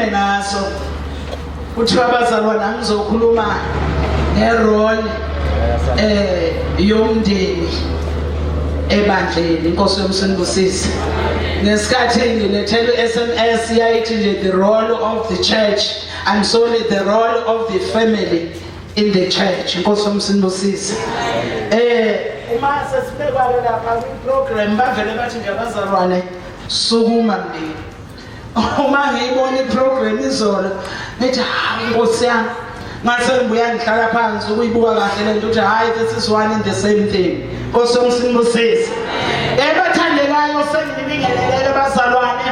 ngikhulume ngaso. Kuthiwa abazalwane angizokhuluma ngerole yomndeni ebandleni. Inkosi yomsinibusise. Ngesikhathi ngilethelwe SMS yayithi nje the role of the church, I'm sorry, the role of the family in the church. Inkosi yomsinibusise. Uma sesibekwa ke lapha kwi program bavele bathi nje abazalwane sukuma mndeni. Uma ngiyibona iprogram izolo ngithi hawu Nkosi yami, ngase ngibuya ngihlala phansi ukuyibuka kahle lento ukuthi hayi, this is one and the same thing. Nkosi yomsinibusise. Ebathandekayo, senginibingelele bazalwane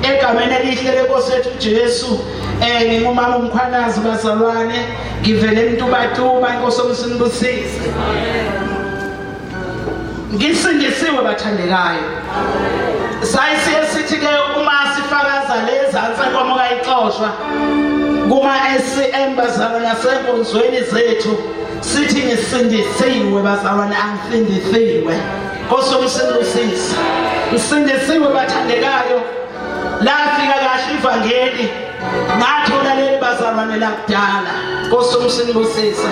egameni elihle lenkosi yethu Jesu. Ngingumama uMkhwanazi bazalwane, ngivele eMtubatuba. Inkosi yomsinibusise. Ngisindisiwe bathandekayo. Sayisiye sithi ke uma sifakaza lezansi enkomo kayixoshwa kuma SCM bazalwane nasenkonzweni zethu, sithi ngisindisiwe bazalwane, angisindisiwe. Nkosi yomsinibusise. Ngisindisiwe bathandekayo. Lafika kahle ivangeli, ngathola leli bazalwane lakudala. Nkosi yomsinibusise.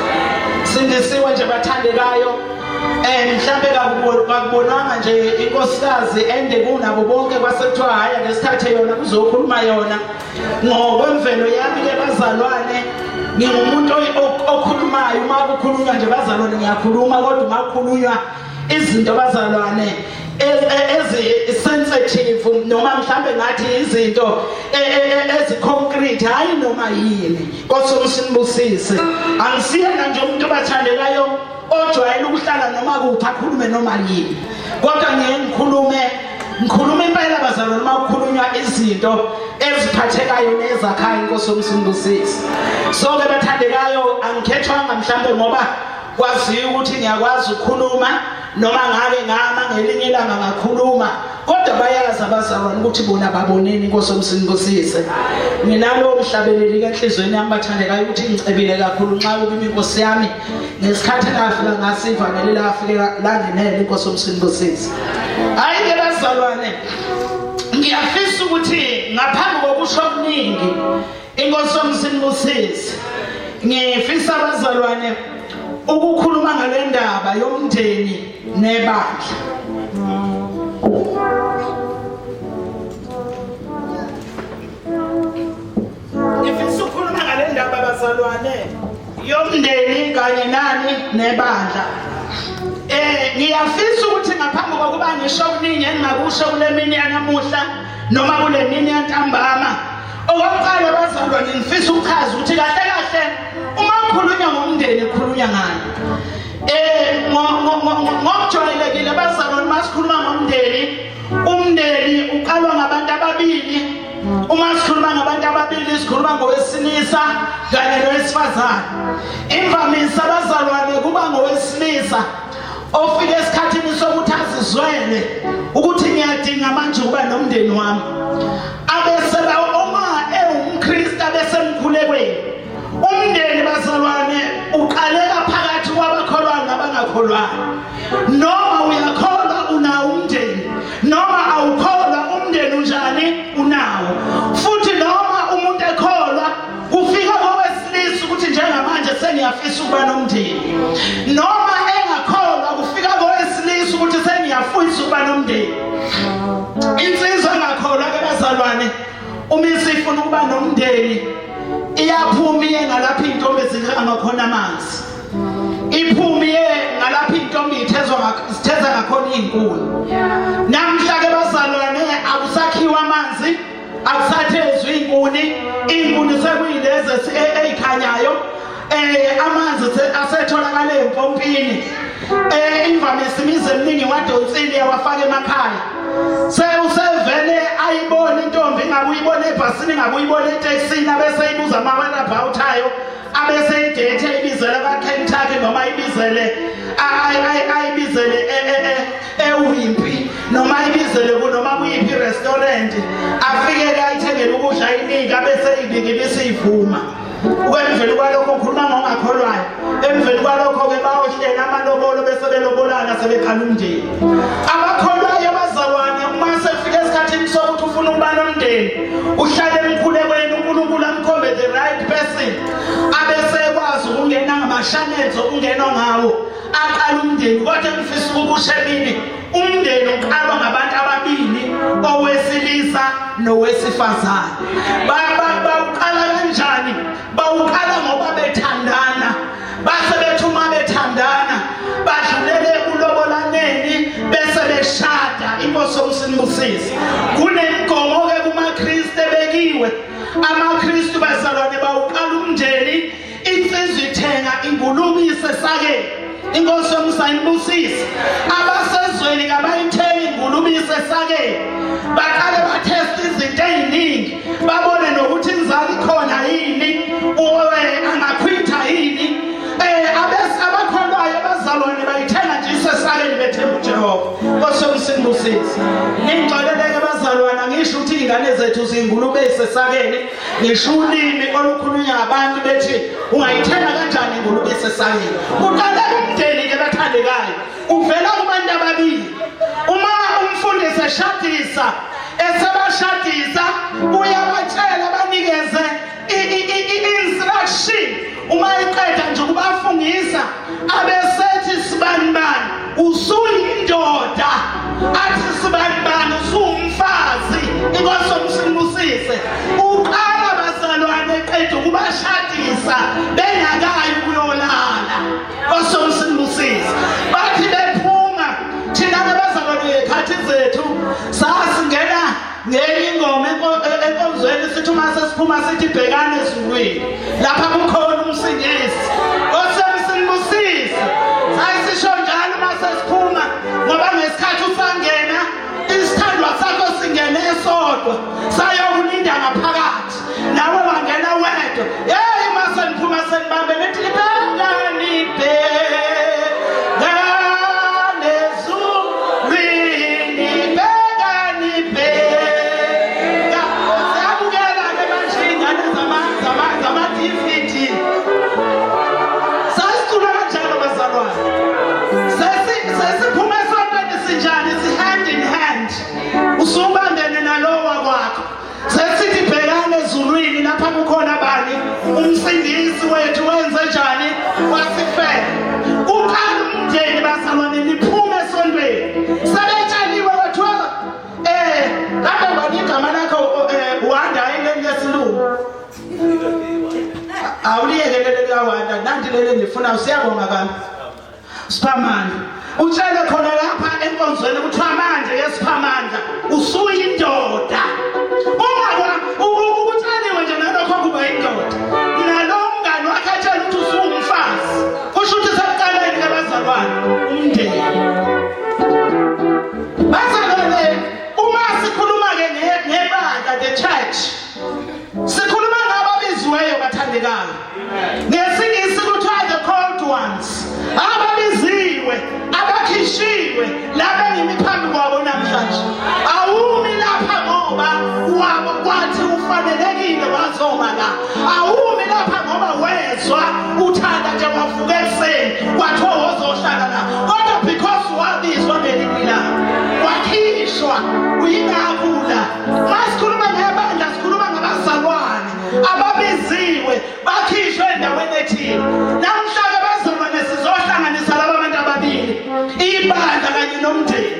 Sindisiwe nje bathandekayo. Mhlambe kakubonanga nje inkosikazi ende kunabo bonke, kwasekuthiwa hhayi ake sithathe yona kuzokhuluma yona. Ngokwemvelo yami ke bazalwane, ngingumuntu okhulumayo. Uma kukhulunywa nje bazalwane ngiyakhuluma, kodwa uma kukhulunywa izinto bazalwane ezi sensitive noma mhlambe ngathi izinto ezi concrete, hayi noma yini. Nkosi umsinibusise. Angisiyena nje umuntu obathandekayo ojwayele ukuhlala noma kuphi akhulume noma yini, kodwa ngiye ngikhulume, ngikhuluma impela bazalwane uma kukhulunywa izinto eziphathekayo nezakhayo. Inkosi yomsinibusise. So ke bathandekayo, angikhethwanga mhlambe ngoba kwaziwa ukuthi ngiyakwazi ukukhuluma noma ngake ngama ngelinye ilanga ngakhuluma, kodwa bayazi abazalwane ukuthi bona baboneni. Inkosi yomsinibusise. Nginalowo mhlabeleli ke enhlizweni yami bathandekayo ukuthi ngicebile kakhulu nxa ukimi inkosi yami ngesikhathi ngafika ngasivangeli lafike langenela. Inkosi yomsinibusise. Hayi ke bazalwane, ngiyafisa ukuthi ngaphambi kokusho okuningi, inkosi yomsinibusise, ngifisa abazalwane ukukhuluma ngale ndaba yomndeni nebandla. Ngifisa ukukhuluma ngale ndaba bazalwane yomndeni kanye nani nebandla. Ngiyafisa ukuthi ngaphambi kokuba ngisho okuningi engingakusho kule mini yanamuhla noma kule mini yantambama, okokuqala bazalwane ngifisa ukuchaza ukuthi kahle kahle uma kukhulunywa ngomndeni kukhulunywa ngani. Ngokujwayelekile bazalwane masikhuluma ngomndeni, umndeni uqalwa ngabantu ababili. Uma sikhuluma ngabantu ababili sikhuluma ngowesilisa kanye nowesifazane. Imvamisa abazalwane kuba ngowesilisa ofika esikhathini sokuthi azizwele ukuthi ngiyadinga manje ukuba nomndeni wami, abese uma ewumKristu abesemkhulekweni. Umndeni bazalwane uqaleka phakathi kwabakholwayo nabangakholwayo. Noma uyakholwa unawo umndeni, noma awukholwa umndeni unjani unawo. Futhi noma umuntu ekholwa kufika kowesilisa ukuthi njengamanje sengiyafisa ukuba nomndeni, noma engakholwa kufika kowesilisa ukuthi sengiyafisa ukuba nomndeni. Insizwa engakholwa ke bazalwane uma isifuna ukuba nomndeni iyaphuma iye ngalapho iy'ntombi zikha ngakhona amanzi, iphume iye ngalapho iy'ntombi zitheza ngakhona iy'nkuni. Namhla ke bazalwane akusakhiwa amanzi, akusathezwa iy'nkuni, iy'nkuni sekuyilezi ey'khanyayo, amanzi asetholakala empompini. Imvamisa imizi eminingi wadonsile yawafaka emakhaya. Sewusevele ayibone intombi, ingabe uyibone ebhasini, ingabe uyibone etekisini, abese ibuza ama-whereabout ayo, abese idate ibizele kwa-Kentucky noma ibizele ayibizele eWimpy noma ibizele kunoma kuyiphi restaurant, afike ayithengele ukudla iningi, abese ibiki ibisivuma. Emveni kwalokho ukhuluma ngongakholwayo. Emveni kwalokho-ke bayohlela amalobolo bese belobolana sebeqala umndeni. Abakholwayo bazalwane uma sefika esikhathini sokuthi ufuna ukuba nomndeni, uhlale emkhulekweni uNkulunkulu Ama-channels okungenwa ngawo aqala umndeni, kodwa engifisa ukukusho emini, umndeni uqalwa ngabantu ababili, owesilisa nowesifazane. Bawuqala kanjani? Bawuqala ngoba bethandana. Base bethi uma bethandana badlulele ekulobolaneni bese beshada. Inkosi yomsinibusise. Kunemigomo-ke kumaKristu ebekiwe. AmaKristu bazalwane bawuqala umndeni, insizwa ithenga ingulube isesakeni. Inkosi yomusa inibusise. Abasezweni kabayithengi ingulube isesakeni, baqale batheste izinto ey'ningi, babone nokuthi inzalo ikhona yini, angakhwitha yini. Abakholwayo abazalwane bayithenga nje isesakeni bethemba uJehova. Nkosi yomusa inibusise. Ningixoleleke bazalwana, ngisho ukuthi iy'ngane zethu ziyingulube ey'sesakeni, ngisho ulimi olukhulunywa abantu bethi ungayithenga kanjani ingulube esesakeni. Uqala umndeni-ke bathandekayo, uvela kubantu ababili. Uma umfundisi eshadisa, esebashadisa uyabatshela banikeze i-instruction. Uma eqeda nje ukubafungisa abesethi sibanibani usuyindoda, athi sibanibani usuwumfazi. Inkosi yomsinibusise. Uqala bazalwane eqeda ukubashadisa bengakayi ukuyolala. Inkosi yomsinibusise. Bathi bephuma, thina-ke bazalwane ngey'khathi zethu sasingena ngenye ingoma enkonzweni, sithi uma sesiphuma sithi bhekane ezulwini lapha kukhona umsindisi. Nkosi yomsinibusise. Sayisisho njalo uma sesiphuma, ngoba ngesikhathi usangena isithandwa sakho singene esodwa sayokulinda ngaphakathi, nawe wangena wedwa. Yeyi, uma seniphuma senibambe nithi bhekani, bhekane ezulwini, bhekani, bheka. Siyabukela-ke manje iy'ngane zama-DVD. Sasicula kanjalo bazalwane. Sesiphuma esontweni sinjani? Si-hand in hand, usubambene nalowa kwakho. Sesithi bhekane ezulwini lapha kukhona bani? Umsindisi wethu. Wenze njani? Wasifela. Uqala umndeni bazalwane niphume esontweni sebetsheliwe, kwathiwa kambe ngani igama lakho? Wanda yileli lesilungu, awuliyeke leli likawanda, nanti leli ngifuna. Siyabonga kami Siphamandla. Utshele khona lapha enkonzweni kuthiwa manje yesiphamandla usuyindoda. Ungakwa ukutsheliwe nje nalokho kuba indoda, nalo mngani wakhe atshela ukuthi usuwumfazi, kusho ukuthi sekuqaleni ke bazalwane umndeni. Bazalwane, uma sikhuluma-ke ngebandla, the church, sikhuluma ngababiziweyo bathandekayo. NgesiNgisi kuthiwa the called ones, ababiziwe, abakhishiwe, laba engimi phambi kwabo namhlanje. Awumi lapha ngoba wabo kwathi ufanelekile wazoma la. Awumi lapha ngoba wezwa uthanda nje, wavuka ekuseni kwathiwa wozohlala la, kodwa because wabizwa ngelinye ilanga, wakhishwa, uyingakho la. Masikhuluma ngebandla sikhuluma ngabazalwane ababiziwe, bakhishwe endaweni ethile. Namhlanje bazalwane sizohlanganisa laba bantu ababili, ibandla kanye nomndeni.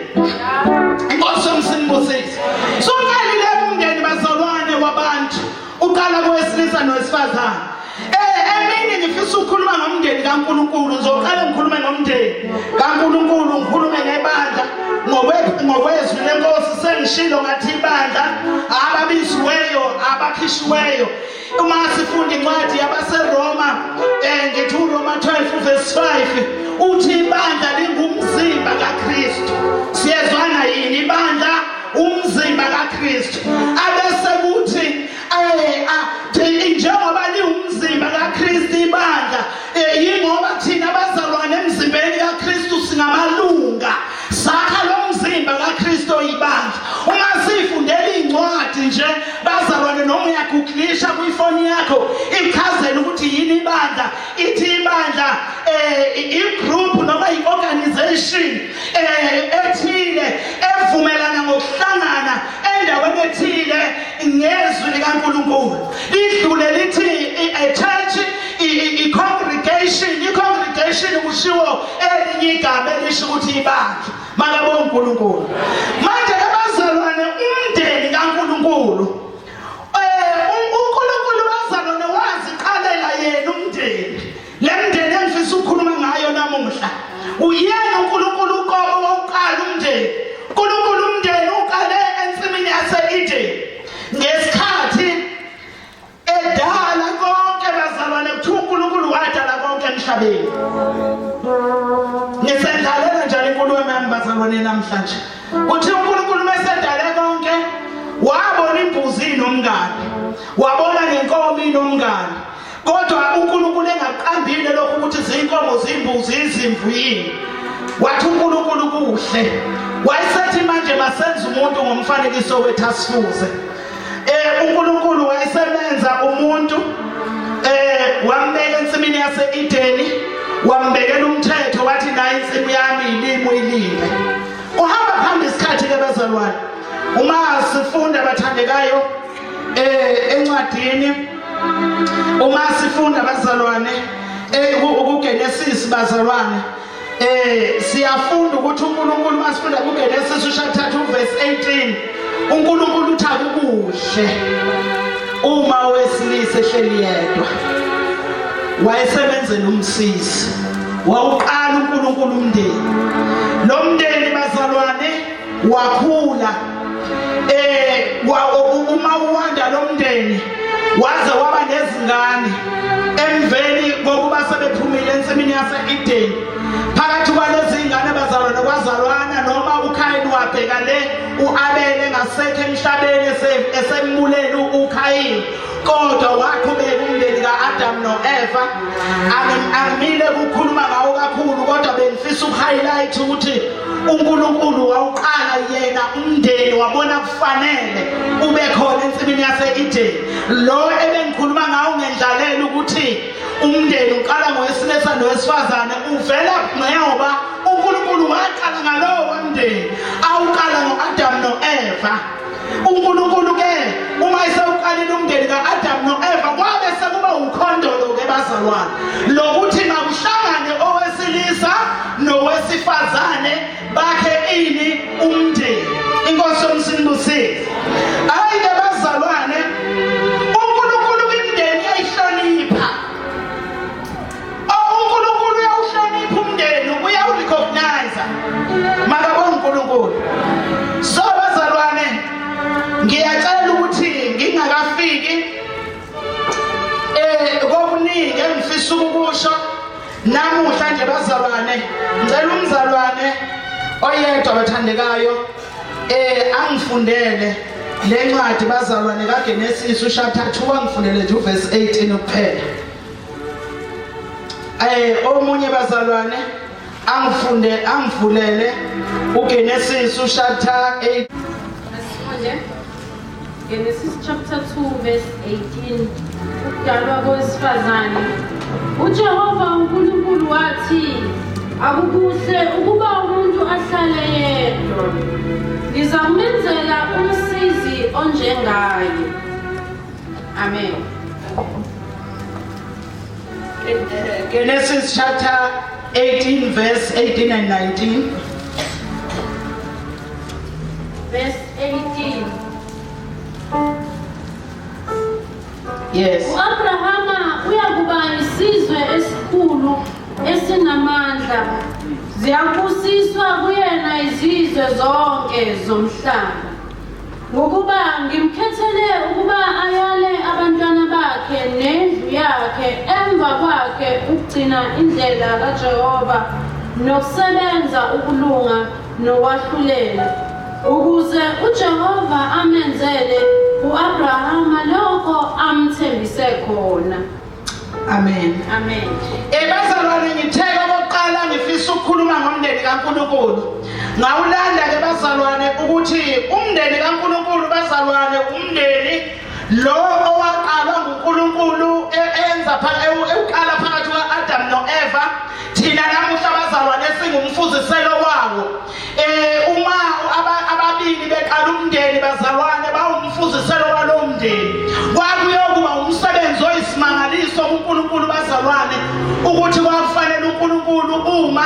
Inkosi yomsinibusise. Suqalile umndeni bazalwane wabantu, uqala kowesilisa nowesifazane. Emini ngifisa ukukhuluma ngomndeni kaNkulunkulu. Ngizoqala ngikhulume ngomndeni kaNkulunkulu, ngikhulume ngebandla ngokwezwi lenkosi. Sengishilo ngathi ibandla ababiziweyo, abakhishiweyo. Uma sifunda incwadi yabaseRoma, ngithi uRoma 12 verse 5 uthi ibandla lingumzimba kaKristu. Siyezwana yini? Ibandla umzimba kaKristu. Abese kuthi njengoba liwumzimba kaKristu ibandla, yingoba thina abazalwane emzimbeni kaKristu singamalunga, sakha lo mzimba kaKristu oyibandla. Uma sifundela incwadi nje bazalwane, noma uyagooglisha kwifoni yakho ichazela ukuthi yini ibandla, ithi ibandla i-group noma i-organization ethile evumelana ngokuhlangana endaweni ethile ngezwi likaNkulunkulu. Lidlule lithi a church, i-congregation. Igama elisho ukuthi ibandla. Makabonge uNkulunkulu. Manje ke bazalwane, umndeni kaNkulunkulu, uNkulunkulu bazalwane waziqalela yena umndeni. Le mndeni engifisa ukukhuluma ngayo namuhla, uyena uNkulunkulu uqobo wawuqala umndeni. uNkulunkulu umndeni uqale ensimini yase-Eden ngesikhathi edala konke bazalwane. Kuthiwa uNkulunkulu wadala konke emhlabeni. Ngisendlalela njalo inkulumo yami bazalwane namhlanje. Kuthiwa uNkulunkulu mesedale konke wabona imbuzi inomngane, wabona nenkomo inomngane, kodwa uNkulunkulu engaqambile lokho ukuthi zinkomo, zimbuzi, izimvu yini. Wathi uNkulunkulu kuhle. Wayesethi manje masenze umuntu ngomfanekiso wethu asifuze. uNkulunkulu wayesemenza umuntu, wambeka ensimini yase-Edeni, wambekela umthetho, wathi nayi insimu yami, ilimo ilime. Uhamba phambi isikhathi ke bazalwane, uma sifunda bathandekayo encwadini, uma sifunda bazalwane kuGenesis bazalwane, siyafunda ukuthi uNkulunkulu, masifunda kuGenesis chapter 2 verse 18, uNkulunkulu uthi akukuhle uma owesilisa ehleli yedwa, wayesebenzela umsizi. Wawuqala uNkulunkulu umndeni. Lo mndeni bazalwane wakhula, uma uwanda lo mndeni waze waba nezingane emveni kokuba sebephumile ensimini yase-Eden. Phakathi kwalezi ngane bazalwane kwazalwana noma uKhayini wabheka le uAbele ngasekho emhlabeni esembulela uKhayini, kodwa waqhubeka umndeni kaAdam noEva. Angimile ukukhuluma ngawo kakhulu, kodwa bengifisa ukuhighlight ukuthi uNkulunkulu wawuqala yena umndeni, wabona kufanele ube khona ensimini yase-Eden. Lo ebengikhuluma ngawo ngendlalela ukuthi umndeni uqala ngowesilisa nowesifazane uvela ngoba uNkulunkulu waqala ngalowo mndeni awuqala ngo-Adam no-Eva. uNkulunkulu ke uma esewuqalile umndeni ka-Adam no-Eva, kwabe sekuba ukhondolo ke bazalwane lokuthi makuhlangane owesilisa nowesifazane bakhe ini umndeni. Inkosi yomsindisi. Hayi ke bazalwane, uNkulunkulu imindeni uyayihlonipha. UNkulunkulu uyawuhlonipha umndeni, uyawurecognize. Makabonge uNkulunkulu. So bazalwane, ngiyacela ukuthi ngingakafiki kokuningi engifisa ukukusho namuhla nje bazalwane, ngicela umzalwane oyedwa bathandekayo angifundele le ncwadi bazalwane kaGenesis chapter 2, angifundele nje uverse 18 kuphela. Omunye bazalwane angifunde, angivulele uGenesis chapter 8. Asifunde Genesis chapter 2 verse 18, ukudalwa kowesifazane. UJehova uNkulunkulu wathi, akukuhle ukuba umuntu ahlale yedwa, ngizakumenzela umsizi onjengaye. Amen. Genesis chapter 18 verse 18 and 19. Verse 18. Yes. U-Abrahama uyakuba isizwe esikhulu esinamandla, ziyakubusiswa kuyena izizwe zonke zomhlaba, ngokuba ngimkhethele ukuba ayale abantwana bakhe nendlu yakhe emva kwakhe ukugcina indlela kaJehova nokusebenza ukulunga nokwahlulela, ukuze uJehova amenzele uAbrahama lokho amthembise khona. Amen. Amen. Bazalwane, ngitheka okokuqala ngifisa ukukhuluma ngomndeni kaNkulunkulu. Ngawulanda ke bazalwane ukuthi umndeni kaNkulunkulu bazalwane umndeni lo owaqalwa nguNkulunkulu enza ewuqala phakathi kwa-Adam no-Eva. Thina namuhla bazalwane singumfuziselo wawo. Uma ababili beqala umndeni bazalwane bawumfuziselo walowo mndeni. Kwakuyokuba umsebenzi oyisimangaliso kuNkulunkulu bazalwane ukuthi kwakufanele uNkulunkulu uma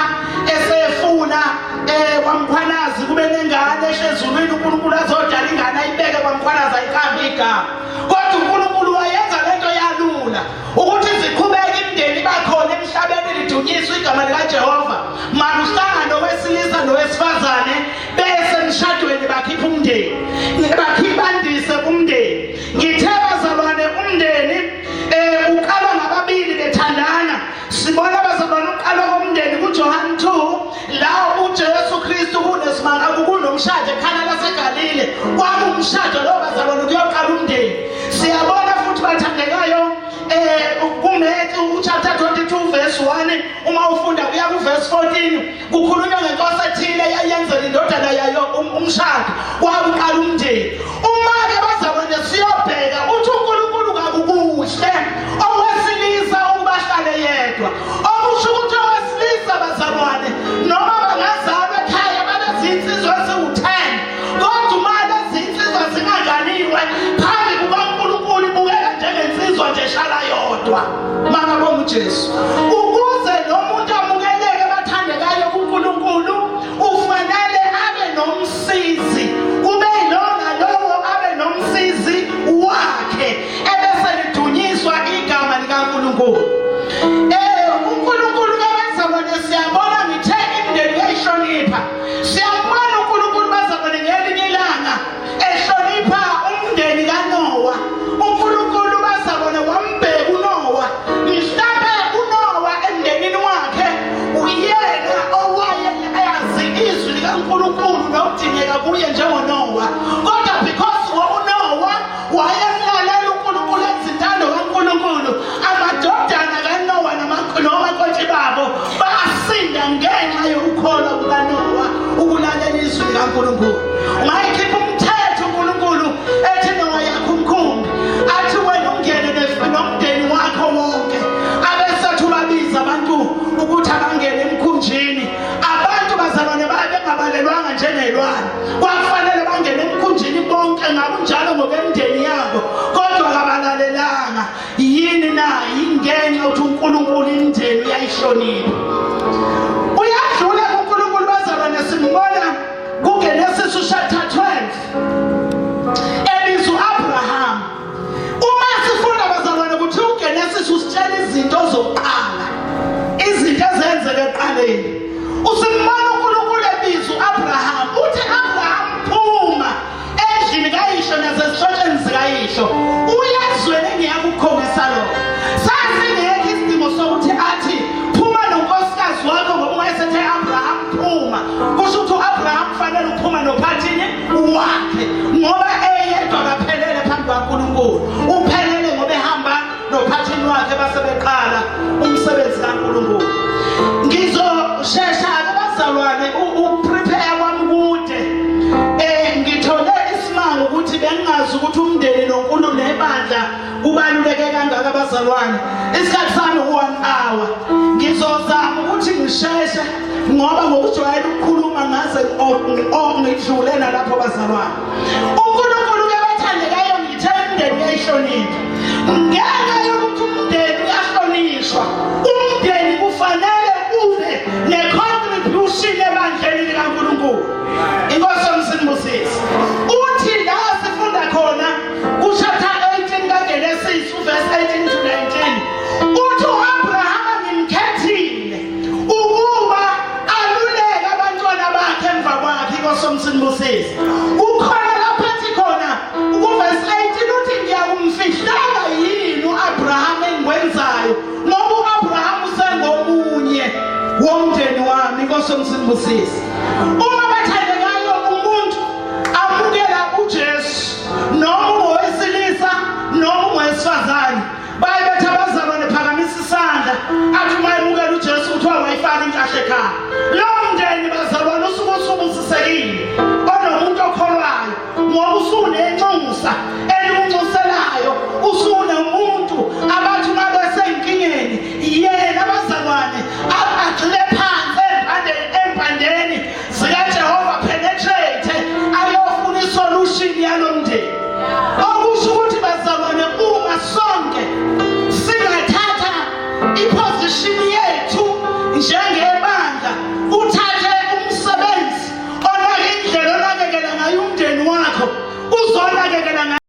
igama. Kodwa uNkulunkulu wayenza lento yalula ukuthi ziqhubeke imindeni ibakhona emhlabeni lidunyiswe igama likaJehova. Makuhlangane owesilisa nowesifazane bese emshadweni bakhipha umndeni. Bakhipha bandise umndeni. Ngithe bazalwane umndeni uqalwa ngababili bethandana. Sibona bazalwane uqalwa komndeni kuJohn 2 la uJesu Kristu kunesimanga kunomshado ekhana laseGalile. Kwakuwumshado lo bazalwane kuyoqala umndeni. Siyabona futhi bathandekayo kuMatthew chapter 22 verse 1 uma ufunda kuya ku verse 14 kukhulunywa ngenkosi ethile eyayenzela indodana yayo umshado kwakuqala umndeni. Uma-ke bazalwane siyobheka uthi uNkulunkulu kakukuhle owesilisa ukuba ahlale yedwa, okusho ukuthi owesilisa bazalwane noma bangazalwa ekhaya babezinsizwa eziwu-10 kodwa uma lezinsizwa zingaganiwe phambi kukaNkulunkulu ibukeka njengensizwa nje eshala yodwa. Makabonga uJesu. Ukuze lo muntu amukeleke bathandekayo kuNkulunkulu ufanele abe nomsizi, kube yilona nalowo abe nomsizi wakhe, ebese lidunyiswa igama likaNkulunkulu. UNkulunkulu kabazalwane siyabona ngithe imindeni uyayihlonipha. Siyambona uNkulunkulu bazalwane ngelinye ilanga ehlonipha umndeni kaNowa. uNkulunkulu bazalwane wambheka uNowa. Mhlawumbe uNowa emndenini wakhe uyena owayeyazi izwi likaNkulunkulu nokudingeka kuye njengoNowa. Kodwa because uNowa wayemlalela uNkulunkulu enza intando kaNkulunkulu, amadodana kaNowa nomakoti babo basinda ngenxa yokukholwa kukaNowa ukulalela izwi likaNkulunkulu. Ungayikhipha umthetho uNkulunkulu ethi Nowa yakho umkhumbi, athi wena ungene nomndeni wakho wonke, abesethi ubabiza abantu ukuthi abangene emkhunjini. Abantu bazalwane baye bengabalelwanga njengey'lwane, kwakufanele bangene emkhunjini bonke ngakunjalo ngokwemindeni yabo, kodwa kabalalelanga. Yini na? Yingenxa ukuthi uNkulunkulu imindeni uyayihlonipha. Uyadlula kuNkulunkulu bazalwane, simbona kuGenesis chapter 12 ebiza uAbraham. Uma sifunda bazalwane ukuthi uGenesis usitshela izinto zokuqala, izinto ezenzeka ekuqaleni. Usimbona uNkulunkulu ebiza uAbraham, uthi Abraham phuma endlini kayihlo nasezihlotsheni zikayihlo uyezweni engiyakukhombisa lona. Sasingekho isidingo sokuthi athi phuma nonkosikazi wakho, ngoba uma esethe Abraham phuma, kusho ukuthi uAbraham kufanele uphuma nophathini wakhe, ngoba eyedwa kaphelele phambi kukaNkulunkulu. Uphelele ngoba ehamba nophathini wakhe base beqala umsebenzi kaNkulunkulu. Ngizoshesha-ke bazalwane uprepare kwami kude. Ngithole isimanga ukuthi bengingazi ukuthi umndeni noNkulunkulu nebandla kubaluleke kangaka bazalwane. Isikhathi sami u-1 hour. Ngizozama ukuthi ngisheshe ngoba ngokujwayela ukukhuluma ngaze ngidlule nalapho bazalwane. uNkulunkulu ke bathandekayo ngithe umndeni uyayihlonipha. Ngenxa yokuthi umndeni uyahlonishwa, umndeni kufanele ube ne-contribution ebandleni likaNkulunkulu. Inkosi yomsinibusise. Uthi la sifunda khona kuchapter 18 kaGenesis uverse 18 to 19, uthi uAbraham ngimkhethile ukuba aluleke abantwana bakhe emva kwakhe. Inkosi yomsinibusise. Ukhona lapho ethi khona kuverse 18 uthi ngiyakumfihlala yini uAbraham engikwenzayo, ngoba uAbraham usengomunye womndeni wami. Inkosi yomsinibusise. Uma bathandekayo umuntu amukela uJesu, noma ungowesilisa noma ungowesifazane, baye bethi abazalwane phakamisa isandla, athi uma emukela uJesu kuthiwa wayifaka inhlahla ekhaya. Lowo mndeni bazalwane usuke usubusisekile onomuntu okholwayo, ngoba usunenxusa elikunxuselayo, usunomuntu abathi uma besenkingeni yena bazalwane agxile phansi empandeni zikaJehova, penetrate ayofuna isolution yalomndeni. Okusho ukuthi bazalwane uma sonke singathatha iposition yethu njengebandla, uthathe umsebenzi onake indlela onakekela ngayo umndeni wakho, uzonakekela ngayo.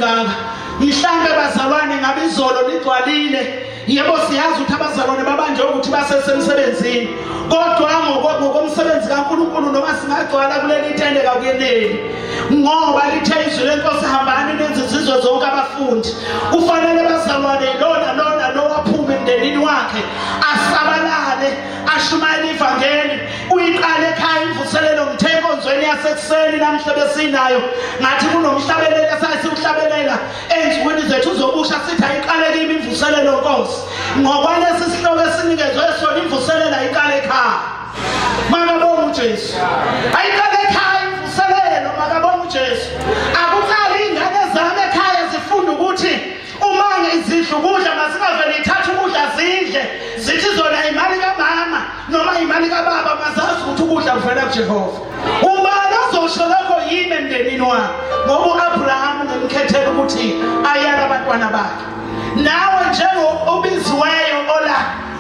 kangaka. Mhlambe bazalwane ngabe izolo ligcwalile. Yebo, siyazi ukuthi abazalwane babanjwe ukuthi basesemsebenzini, kodwa ngokomsebenzi kaNkulunkulu noma singagcwala kuleli tende kakuyeneli, ngoba lithe izwi lenkosi, hambani nenze izizwe zonke abafundi. Kufanele bazalwane lona lona lo aphume emndenini wakhe asabalale ashumayele ivangeli. Uyiqale ekhaya imvuselelo. Ngithe enkonzweni yasekuseni namhla besinayo, ngathi kunomhlabelelo esasiwuhlabelela ey'nsukwini zethu zobusha, sithi ayiqale kimi imvuselelo Nkosi. Ngokwalesi sihloko esinikezwe sona, imvuselelo ayiqale ekhaya. Makabonga uJesu. Ayiqale ekhaya imvuselelo. Makabonga uJesu. Akuqali iy'ngane zami ekhaya zifunda ukuthi uma ngizidla ukudla mazingavele ithathe ukudla zidle, zithi zona imali kamama noma imali kababa. Mazazi ukuthi ukudla kuvela kuJehova. Ubani ozosho lokho? Yimi emndenini wami, ngoba u-Abrahamu ngimkhethela ukuthi ayale abantwana bakhe. Nawe njengobiziweyo ola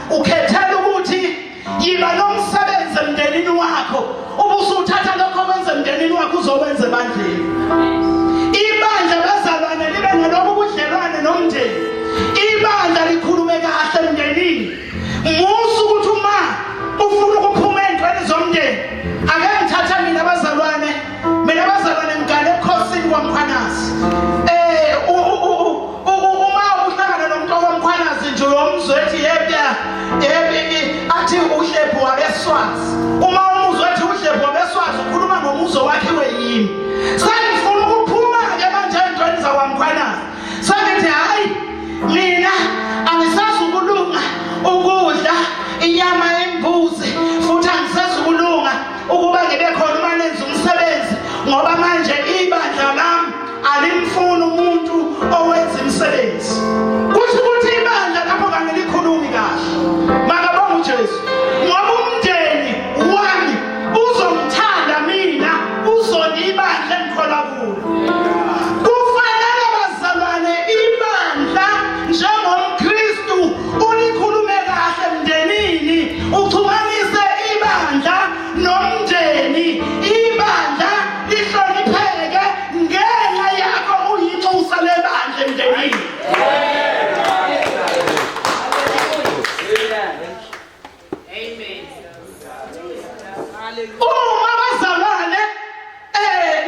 ukhethela ukuthi yiba nomsebenzi emndenini wakho, ubusuthatha lokho kwenza emndenini wakho uzokwenza ebandleni. Ibandla bazalwane libe nalobu budlelwane nomndeni. Ibandla likhulume kahle emndenini. Musa ukuthi uma ufuna ukuphuma ey'ntweni zomndeni. Ake ngithathe mina bazalwane, mina bazalwane ngigane ebukhosini kwaMkhwanazi. Uma uhlangana nomuntu wakwaMkhwanazi nje uyomzwa ethi yebya yebo, athi uhlephu wabeswazi. Uma umuzwa ethi uhlephu wabeswazi, ukhuluma ngomuzo wakhiwe yimi. Sengifuna ukuphuma-ke manje ey'ntweni zakwaMkhwanazi, sengithi hhayi, mina angisazukulunga ukudla inyama yembuzi, futhi angisazukulunga ukuba ngibe khona uma nenza umsebenzi, ngoba manje ibandla lami alimfuni umuntu owenza imisebenzi. Kusho ukuthi ibandla lapho kangilikhulumi kahle. Makabonga uJesu, ngoba umndeni wami uzongithanda mina, uzonda ibandla engikholwa kulo. Kufanele bazalwane ibandla njengomKristu ulikhulume kahle emndenini, uxhumanise ibandla nomndeni, ibandla lihlonipheke ngenxa yakho uyinxusa lebandla emndenini. Amen. Uma bazalwane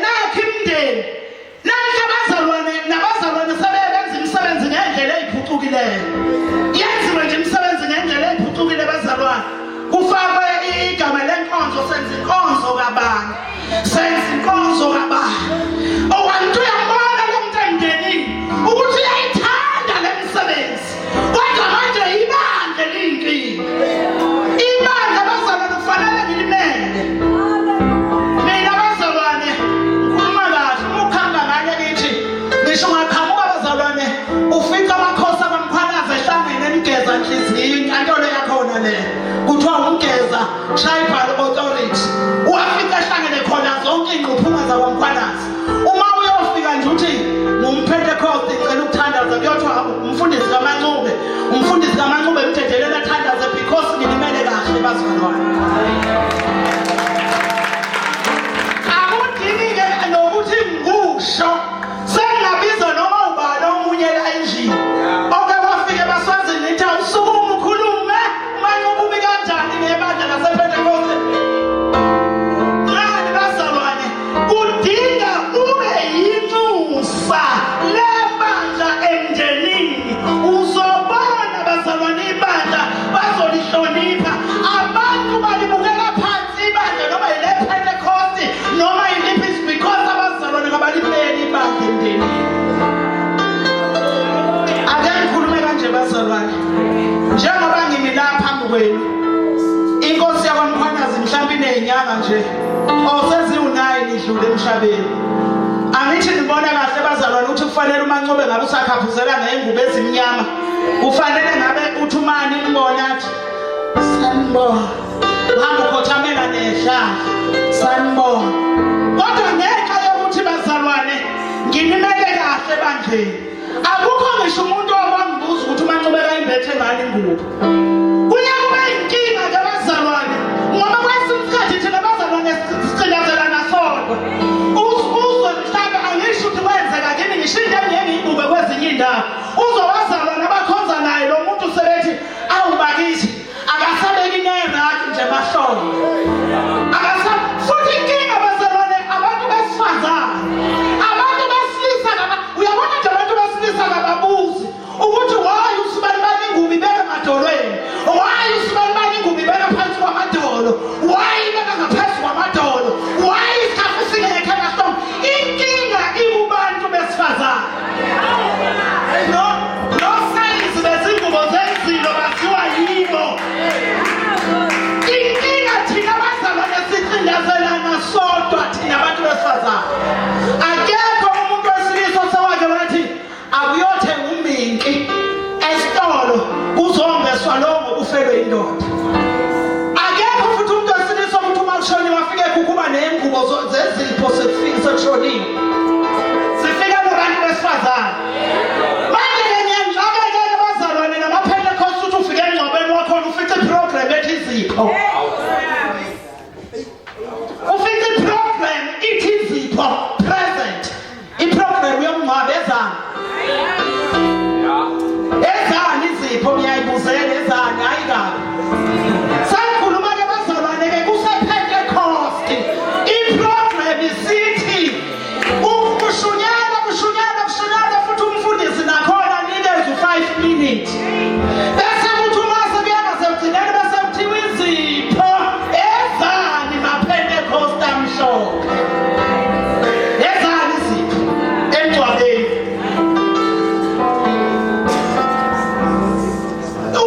nakho imndeni namhla bazalwane, nabazalwane sebeyenza imisebenzi ngendlela eyiphucukileyo. Yenziwe nje imisebenzi ngendlela eyiphucukile bazalwane, kufakwe igama lenkonzo, senza inkonzo kabani, senza inkonzo kabani. Owantu uyambona lo muntu emndenini ukuthi uyayithanda le misebenzi, kodwa manje ibandla liyinkinga. Ibandla bazalwane kufanele ngilimele mina bazalwane. Ngikhuluma kahle, uma uqhamuka ngale kithi, ngisho ungaqhamuka bazalwane ufica amakhosi abaMkhwanazi ehlangene emgeza nhliziyo, inkantolo yakhona le kuthiwa umgeza tribal authority, wafika ehlangene khona zonke iy'ngquphunga zakwaMkhwanazi. Uma uyofika nje uthi ngumPentecost, ngicela ukuthandaza, kuyothiwa umfundisi kaMancube, umfundisi kaMancube mdedelela athandaze, because ngilimele kahle bazalwane. Akudingi-ke nokuthi ngikusho, sengingabiza noma ubani omunye la endlini oke wafike baswazini, nithi awusukume ukhulume uMancube umi kanjani ngebandla lasePentekoste. Ngani bazalwane? Kudinga ube yinxusa lebandla emndenini. Uzobona bazalwane ibandla bazolihlonipha. Abantu balibukela phansi ibandla noma yile Pentecost noma yiliphi, because abazalwane kabalibeki ibandla emndenini. Ake ngikhulume kanje bazalwane, njengoba ngimi la phambi kwenu, inkosi yakwaMkhwanazi mhlawumbe iney'nyanga nje oseziwu-9 idlule emhlabeni. Angithi nibona kahle bazalwane ukuthi kufanele uMancube ngabe usakhaphuzela ngey'ngubo ezimnyama, kufanele ngabe uthi umani nibona athi sanibona, uhamba ukhothamela nehlahla, sanibona. Kodwa ngenxa yokuthi bazalwane ngilimele kahle ebandleni, akukho ngisho umuntu owangibuza ukuthi uMancube kayimbethe ngani ingubo. Kuye kube inkinga-ke bazalwane, ngoba kwesinye isikhathi thina bazalwane sicinazelana sodwa. Uzwe mhlawumbe, angisho ukuthi kwenzeka kimi, ngisho into engiye. zezipho sekufika sekushoniwe. Sifika nabantu besifazane. Manje-ke ngiyanixakekela bazalwane namaPentecost ukuthi ufike emngcwabeni wakhona ufice iprogram ethi izipho. Ufice iprogram ithi izipho present. Iprogram yomngcwabo ezani. Ezani izipho ngiyayibuzela ezani hayi kabi. Sakhuluma-ke bazalwane-ke kusePentecost. Iprogram isithi kushunyelwa kushunyelwa kushunyelwa futhi umfundisi nakhona anikeze u-5 minutes. Bese kuthi uma sekuya ngasekugcineni bese kuthiwa izipho ezani maPentecost amhlophe. Ezani izipho emngcwabeni.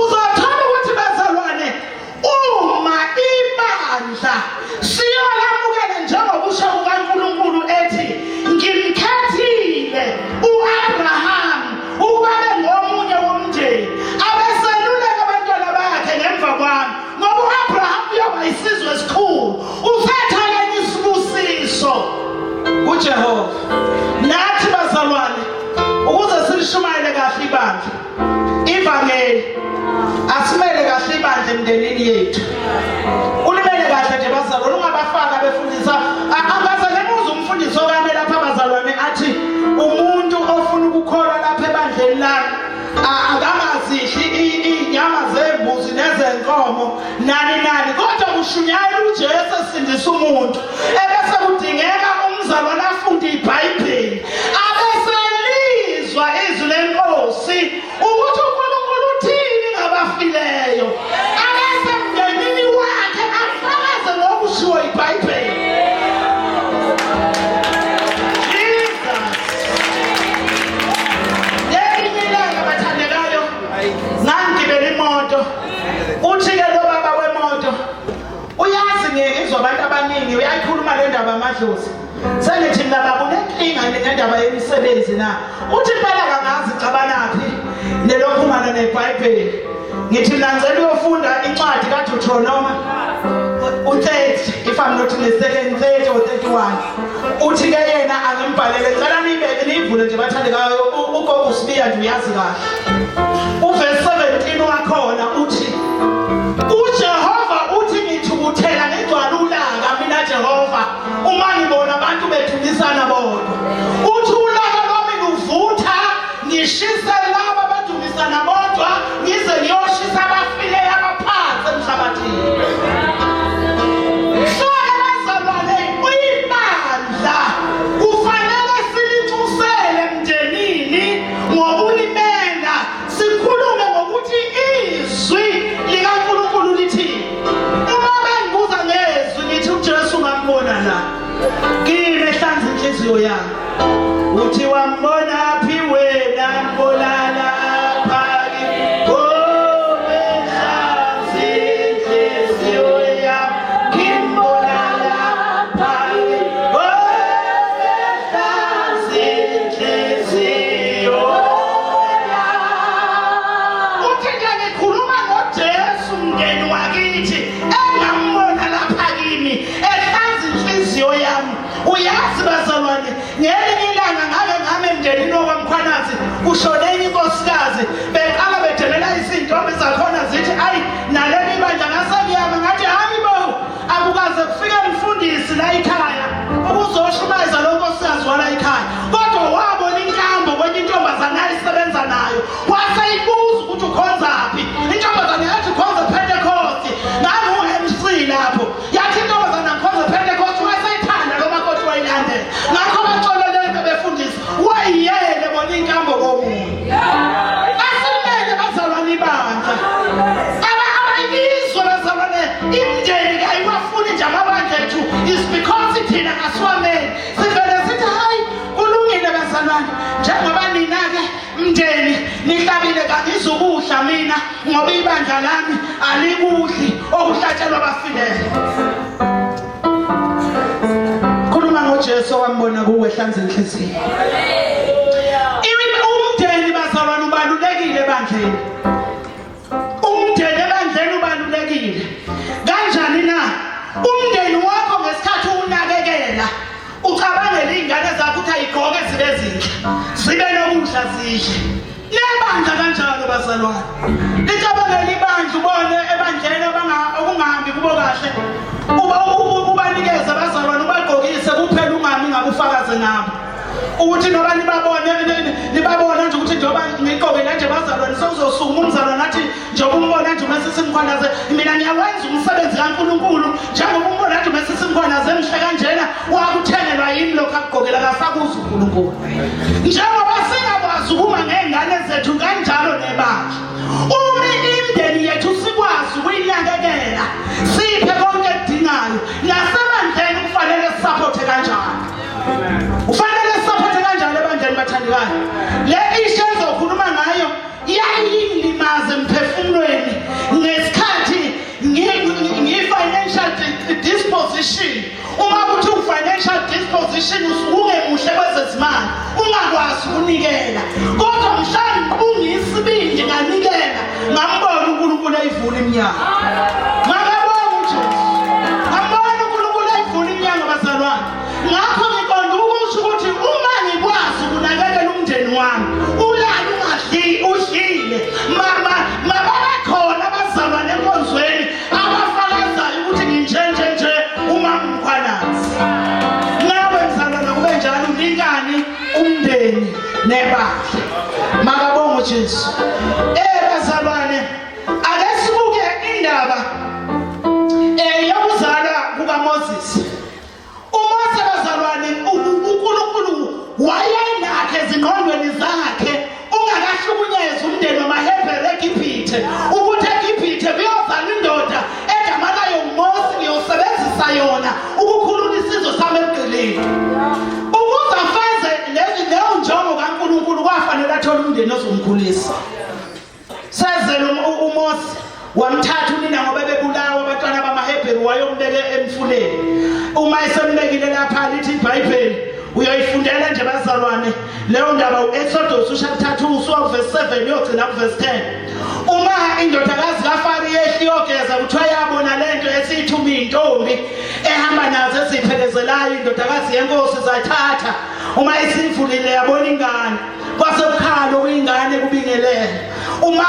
Uzothola ukuthi bazalwane uma ibandla siyolamukela njengokusho kukaNkulunkulu ethi ngimkhethile uAbraham ukuba abe ngomunye womndeni abeseluleka abantwana bakhe ngemva kwami ngoba uAbraham uyoba isizwe esikhulu usethaleni isibusiso kuJehova. Nathi bazalwane ukuze silishumayele kahle ibandla ivangeli asimele kahle ibandla emndenini yethu. Ulimele kahle nje bazalwane ungabafaka befundisa angaze ngibuze umfundisi okame lapha bazalwane athi umuntu ofuna ukukholwa lapha ebandleni lami akangazidli iy'nyama zembuzi nezenkomo nani nani kodwa kushunyayela uJesu esindisa umuntu ebese kudingeka umzalwane afunde iBhayibheli abeselizwa izwi lenkosi ukuthi uNkulunkulu uthini ngabafileyo abese mndenini wakhe afakaze ngokushiwo iBhayibheli. Jesus. Ngelinye ilanga bathandekayo ngangigibela imoto uthi-ke lo baba wemoto uyazi ngizwa abantu abaningi uyayikhuluma le ndaba amadlozi sengithi mina baba unenkinga ngendaba yemisebenzi na uthi impela kangazi xabanaphi nelokhumana neBhayibheli. Ngithi mina ngicela uyofunda incwadi kaDeuteronomy u-30 if I'm not mistaken 30 or 31. Uthi-ke yena angimbhalele ngicela niyibeke niyivule nje bathandekayo ugogo uSibiya nje uyazi kahle. Uverse 17 wakhona uthi uJehova uthi ngithukuthela ngigcwala ulaka mina Jehova uma ngibona abantu bethumisana bodwa. Uthi ulaka lwami luvutha ngishise laba abadumisana bodwa ngize ngiyoshisa abafileyo abaphansi emhlabathini. So-ke bazalwane ibandla kufanele silinxusele emndenini ngokulimela sikhulume ngokuthi izwi likaNkulunkulu lithini. Uma bengibuza ngezwi ngithi uJesu ngambona la kimi ehlanza inhliziyo yami. Uthi wambona phi wena mbona lapha kimi oh ehlanza inhliziyo yami ngimbona lapha kimi oh ehlanza inhliziyo yami. Uthi nje ngikhuluma ngoJesu mndeni wakithi engambona lapha kimi ehlanza inhliziyo yami. Uyazi bazalwane ngelinye ilanga ngake ngame emndenini wakwaMkhwanazi kushone enye inkosikazi beqala bedemela izintombi zakhona zithi ayi naleli ibandla ngasengiyama ngathi hayi bo akukaze kufike umfundisi la ekhaya ukuzoshumayeza lo nkosikazi wala ekhaya kodwa wabona inkambo kwenye intombazane ayisebenza nayo waseyibuza ukuthi ukhonzaphi. Intombazane yathi ukhonza Pentecost ngangu-MC lapho yathi intombazane akhonza Pentecost waseyithanda lo makoti wayilandela ngakho baxoleleke befundisi wayiyele bona inkambo komunye. Asimele bazalwane ibandla abayizwe bazalwane imndeni kayiwafuni nje amabandla ethu is because thina asiwamele sivele sithi hayi kulungile bazalwane njengoba nina-ke mndeni nihlabile kangizukudla mina ngoba ibandla lami alikudli okuhlatshelwa abafileyo. Khuluma ngoJesu owambona kuwe ehlanza inhliziyo. Umndeni bazalwane ubalulekile ebandleni. Umndeni ebandleni ubalulekile. Kanjani na? Umndeni wakho ngesikhathi uwunakekela zidle. Nebandla kanjalo bazalwane. Licabangela ibandla ubone ebandleni okungahambi kubo kahle. Uba ubanikeze abazalwane ubagqokise kuphela ungami ngabe ufakaze ngabo. Ukuthi noba nibabone nibabona nje ukuthi njengoba ngigqoke nje bazalwane sewuzosukuma umzalwane athi njengoba umbona nje uma sesimkhwanaze mina ngiyawenza umsebenzi kaNkulunkulu njengoba umbona nje uma sesimkhwanaze emhle kanjena wakuthengelwa yimi lokho akugqokela kasakuza uNkulunkulu. Njengoba singakwazi ukuma ngey'ngane zethu kanjalo nebandla. Uma imindeni yethu sikwazi ukuyinakekela siphe konke ekudingayo nasebandleni kufanele sisaphothe kanjalo. Ufanele sisaphothe kanjalo ebandleni bathandekayo. Le isho engizokhuluma ngayo yayingilimaza emphefumulweni ngesikhathi ngi-financial disposition. Uma kuthi u-financial disposition usuke ungemuhle kwezezimali ungakwazi ukunikela, kodwa mhlawumbe ungisibindi nganikela ngambona uNkulunkulu eyivula iminyango. Ngakabona uJesu, ngambona uNkulunkulu eyivula iminyango bazalwane. Ngakho ngiqonda ukusho ukuthi uma ngikwazi ukunakekela umndeni wami ulala ungadli udlile, mababe khona abazalwane enkonzweni abafakazayo ukuthi nginje nje nje uma Mkhwanazi. Nawe mzalwane kube njalo, ulinkani umndeni nebandla. Makabonge uJesu. Bazalwane, ake sibuke indaba yokuzalwa kukaMoses. uMose bazalwane, uNkulunkulu wayenakhe ezingqondweni zakhe ungakahlukunyezwa umndeni wamaHebheru eGibhithe ukuthi eGibhithe kuyozalwa indoda egama layo uMose, ngiyosebenzisa yona ukukhulula isizwe sami ebugqilini. Ukuze afeze leyo njongo kaNkulunkulu kwafanele athole umndeni ozomkhulisa. Sezela uMose wamthatha unina ngoba bebulawa abantwana bamaHebheru, wayombeke emfuleni. Uma esembekile lapha, lithi iBhayibheli, uyoyifundela nje bazalwane leyo ndaba, uExodus uchapter 2 usuka kuverse 7 uyogcina kuverse 10. Uma indodakazi kaFaro yehla iyogeza, kuthiwa yabona lento esiyithuma intombi ehamba nazo eziphekezelayo indodakazi yenkosi, zathatha. Uma isivulile yabona ingane, kwase kukhala okuyingane kubingelela. Uma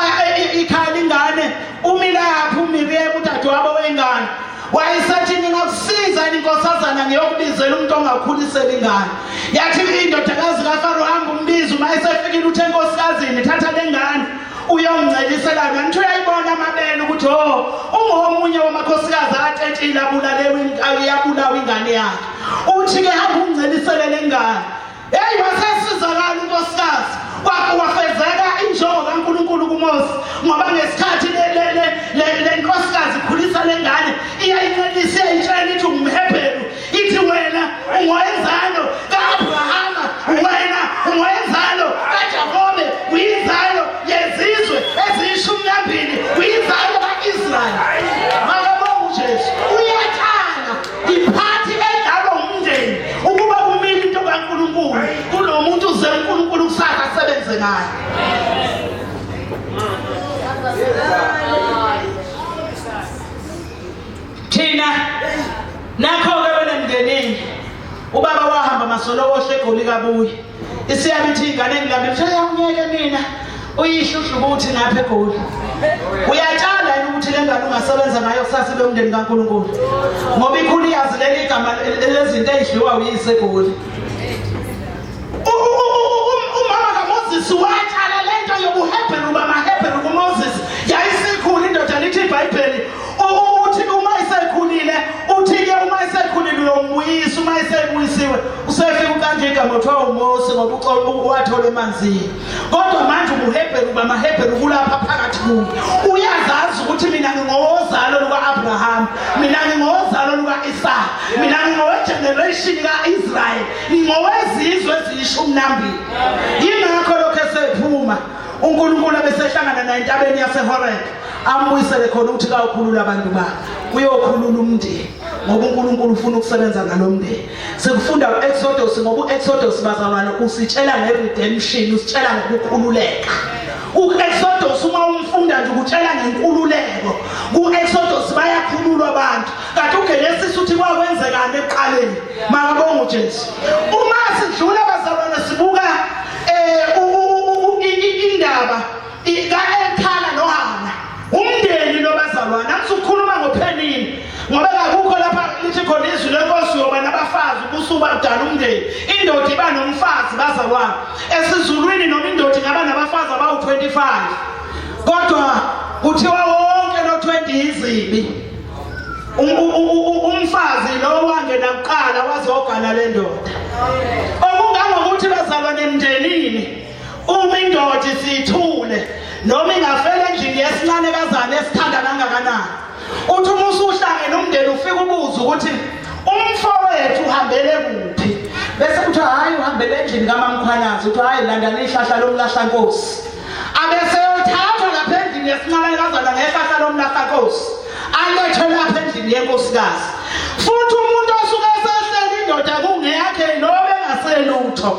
ikhala ingane, umilaphi uMiriam udadewabo wengane wayesethi, ngingakusiza yini inkosazana, ngiyokubizela umuntu ongakhulisela ingane? Yathi indodakazi kaFaro, hamba umbize. Uma esefikile uthe enkosikazini, thatha le ngane uyongicelisela yona. Nithi uyayibona amabele ukuthi oh, ungomunye wamakhosikazi atetile abulalewe, iyabulawa ingane yakhe. Uthi-ke hamba ungicelisele le ngane. Hey, wasesizakala unkosikazi, wafezeka injongo kaNkulunkulu kuMose, ngoba ngesikhathi le nkosikazi ikhulisa le ngane iyayincelisa, iyayitshela, ithi ungumHebheru, ithi wena ungowenzalo ka-Abrahama, wena ungowenzalo kaJakobe, uyinzalo yezizwe eziyishumi nambili, uyinzalo ka-Israyeli. Makabonge uJesu. Uyatshala iphathi edlalwa umndeni ukuba kumile into kaNkulunkulu kunomuntu uze uNkulunkulu kusasa asebenze ngayo. Thina nakho-ke wena emndenini, ubaba wahamba masolokohle eGoli kabuye, isiyabe ithi ingane engilambile, uthe yawungeke mina uyihluhlu ukuthi ngapha eGoli. Uyatshala yini ukuthi le ngane ungasebenza ngayo kusasa ibe umndeni kaNkulunkulu, ngoba ikhulu iyazi leli gama lezinto ey'dliwa uyise eGoli. Umama kaMoses watshala lento yobuHebheru bamaHebheru kuMoses. Yayisikhulu indoda, lithi iBhayibheli uthi uma isekhulile, uthi-ke uma isekhulile uyombuyisa. Uma esebuyisiwe usefika ukanje igama kuthiwa uMose ngoba wathola emanzini. Kodwa manje ubuHebheru bamaHebheru kulapha phakathi kuye, uyazazi ukuthi mina ngingowozalo luka-Abraham, mina ngingowozalo luka-Isaka, mina ngingowegeneration ka-Israyeli, ngingowezizwe eziyishumi nambili. Yingakho lokho esephuma uNkulunkulu abesehlangana naye entabeni yaseHoreb, ambuyisele khona ukuthi kawukhulula abantu bakhe, uyokhulula umndeni, ngoba uNkulunkulu ufuna ukusebenza ngalo mndeni. Sikufunda u-Exodus ngoba u-Exodus bazalwane usitshela nge-redemption, usitshela ngokukhululeka. U-Exodus uma umfunda nje ukutshela ngenkululeko. Ku-Exodus bayakhululwa abantu, kanti uGenesis uthi kwakwenzekani ekuqaleni. Makabonge uJesu. Uma sidlula bazalwane sibuka usubadala umndeni, indoda iba nomfazi bazalwane. Esizulwini noma indoda ingaba nabafazi abawu-25, kodwa kuthiwa wonke lo 20 izibi. Umfazi lo wangena kuqala wazogana le ndoda. Okungangokuthi bazalwane emndenini, uma indoda isithule noma ingafela endlini yesincane kazane esithanda kangakanani, uthi uma usuhlangene umndeni ufike ubuze ukuthi umfowethu uhambele kuphi, bese kuthiwa hhayi uhambele endlini kaMamkhwanazi, uthi hhayi landani ihlahla lomlahlankosi, abese yothathwa lapha endlini yesincane kazana ngehlahla lomlahlankosi alethwe lapha endlini yenkosikazi. Futhi umuntu osuke esehleli indoda kungeyakhe nobe engaselutho,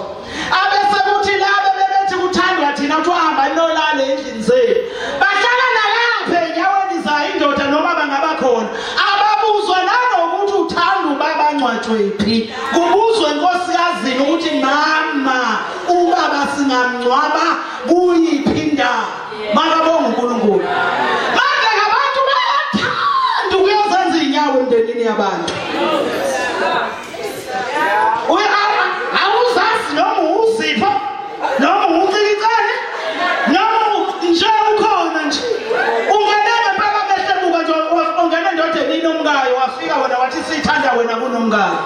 abese kuthi laba bebethi kuthandwa thina kuthiwa hamba nolale endlini zenu, bahlala nalapha enyaweni zayo indoda noma bangaba khona, ababuzwa nanokuthi uthanda ubaba angcwatshwephi, kubuzwe enkosikazini ukuthi mama ubaba singamngcwaba kuyiphi indawo. Makabonga uNkulunkulu. Manje abantu bayathanda ukuyozenza inyawo emndenini yabantu. Awuzazi noma uzipho noma ucikicane noma nje ukhona nje ungene ngempela mehlebuka nje ungena endodeni inomkayo, wafika wena wathi sithanda wena kunomkayo.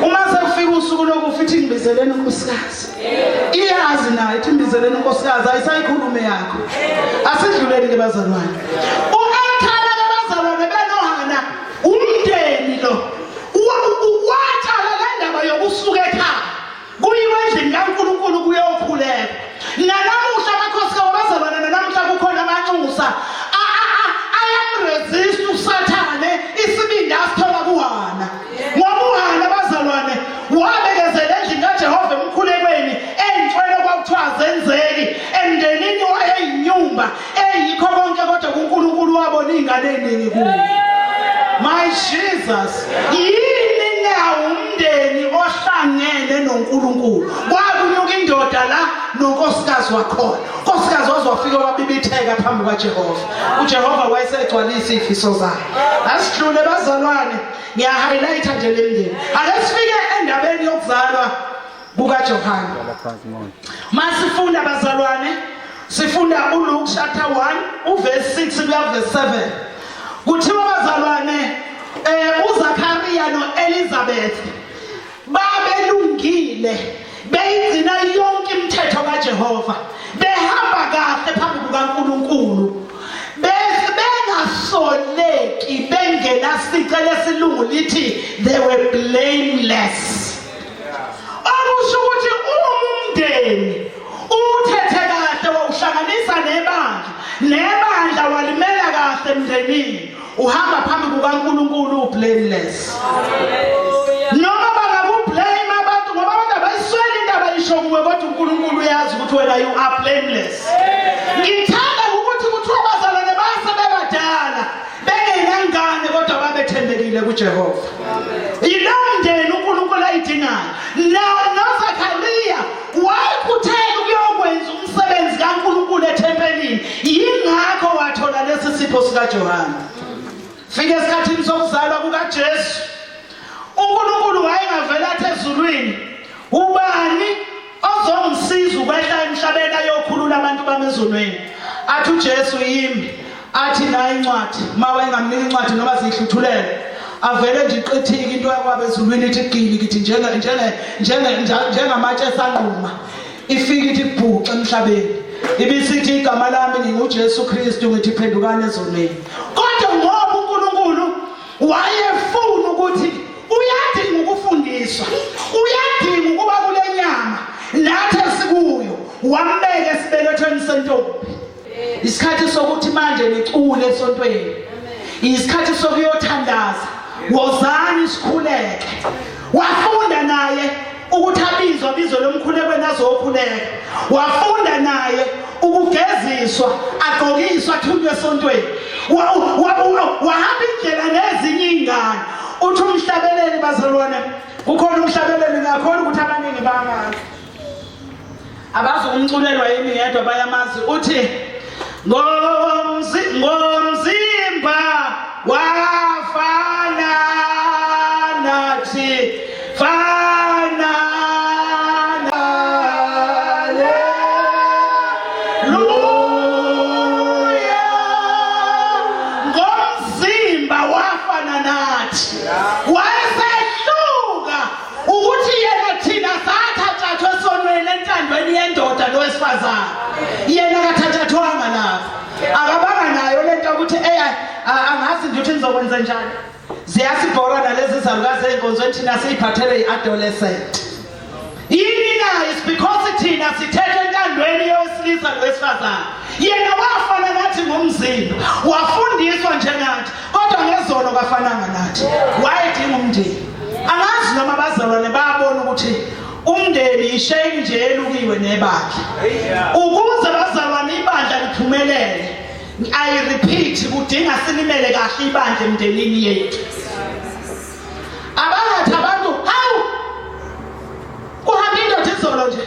Uma sekufika usuku lokufa ithi ngibizeleni unkosikazi, iyazi nayo ithi ngibizeleni unkosikazi, ayisayikhulume yakho. Asidluleni ke bazalwane. U-Elkhana ke bazalwane benoHana umndeni lo watshala le ndaba yokusuka ekhaya kuyiwe endlini kaNkulunkulu kuyokhuleka. Nanamuhla amakhosikazi wabazalwane, nanamuhla kukhona amanxusa ayamresist uSathane, isibindi asithola kuHana. Ngoba uHana bazalwane wabekezela endlini kaJehova emkhulekweni, ey'ntwele kwakuthiwa azenzeki emndenini, wayeyinyumba eyikho konke, kodwa kuNkulunkulu wabona iy'ngane ey'ningi kuyo. My Jesus, yini na umndeni ohlangene noNkulunkulu? Kwakunyuka indoda la nonkosikazi wakhona, unkosikazi waze wafika wabibitheka phambi kwaJehova, uJehova wayesegcwalisa iy'fiso zakhe. Asidlule bazalwane, ngiya-highlighta nje le mndeni. Ake sifike endabeni yokuzalwa kukaJohane. Masifunda bazalwane, sifunda uLuke chapter 1 uverse 6 kuya verse 7. Kuthiwa bazalwane uZakaria noElizabeth babelungile, beyigcina yonke imithetho kaJehova, behamba kahle phambi kukaNkulunkulu, bengasoleki, bengenasicelo. Esilungu lithi they were blameless. Okusho ukuthi uma umndeni uthethe kahle wawuhlanganisa nebandla, nebandla walimela kahle emndenini, uhamba phambi kukaNkulunkulu ublameless. Noma bangakublame abantu, ngoba abantu abayisweli into abayisho kuwe, kodwa uNkulunkulu uyazi ukuthi wena you are blameless. Ngithanda ukuthi kuthiwa bazalwane base bebadala bengenangane, kodwa babethembekile kuJehova. Yilowo mndeni uNkulunkulu ayidingayo. NoZakhariya wayekhuthele ukuyokwenza umsebenzi kaNkulunkulu ethempelini, yingakho wathola lesi sipho sikaJohane. Fika esikhathini sokuzalwa kukaJesu, uNkulunkulu wayengavela athi ezulwini, ubani ozongisiza ukwehla emhlabeni ayokhulula abantu bami ezulwini? Athi uJesu yimi. Athi nayo incwadi, uma wayengamnika incwadi noma ziyihluthulele, avele nje iqithike into yakwabo ezulwini, ithi gili kithi njengamatshe esanquma, ifike ithi bhuxe emhlabeni, ibisithi igama lami nginguJesu Kristu, ngithi phendukani ezonweni. Kodwa ngoba uNkulunkulu wayefuna ukuthi uyadinga ukufundiswa, uyadinga ukuba kule nyama nathi esikuyo, wambeka esibelethweni sentombi. Isikhathi sokuthi manje nicule esontweni, isikhathi sokuyothandaza, wozani sikhuleke. Wafunda naye ukuthi abizwe abizwe lomkhulekweni azokhuleka, wafunda naye ukugeziswa, agqokiswa, athunywe esontweni, wahamba indlela nezinye iy'ngane. Uthi umhlabeleli bazalwane, kukhona umhlabeleli, ngiyakhona ukuthi abaningi bamazi, abazi ukumculelwa yimi ngedwa, bayamazi. Uthi ngomzimba wafana nathi, fana. nje ukuthi nizokwenza njani. Ziyasibhora nalezi zalukazi ey'nkonzweni, thina siyiphathele i-adolescent. Yini na? Is because thina sithethe entandweni yowesilisa nowesifazane. Yena wafana nathi ngomzimba, wafundiswa njengathi, kodwa ngezono kafananga nathi. Wayedinga umndeni. Angazi noma abazalwane bayabona ukuthi umndeni ishame nje elukiwe nebandla. Ukuze bazalwane ibandla liphumelele, I repeat, kudinga silimele kahle ibandla emndenini yethu. Abangathi abantu, hawu, kuhamba indoda izolo nje,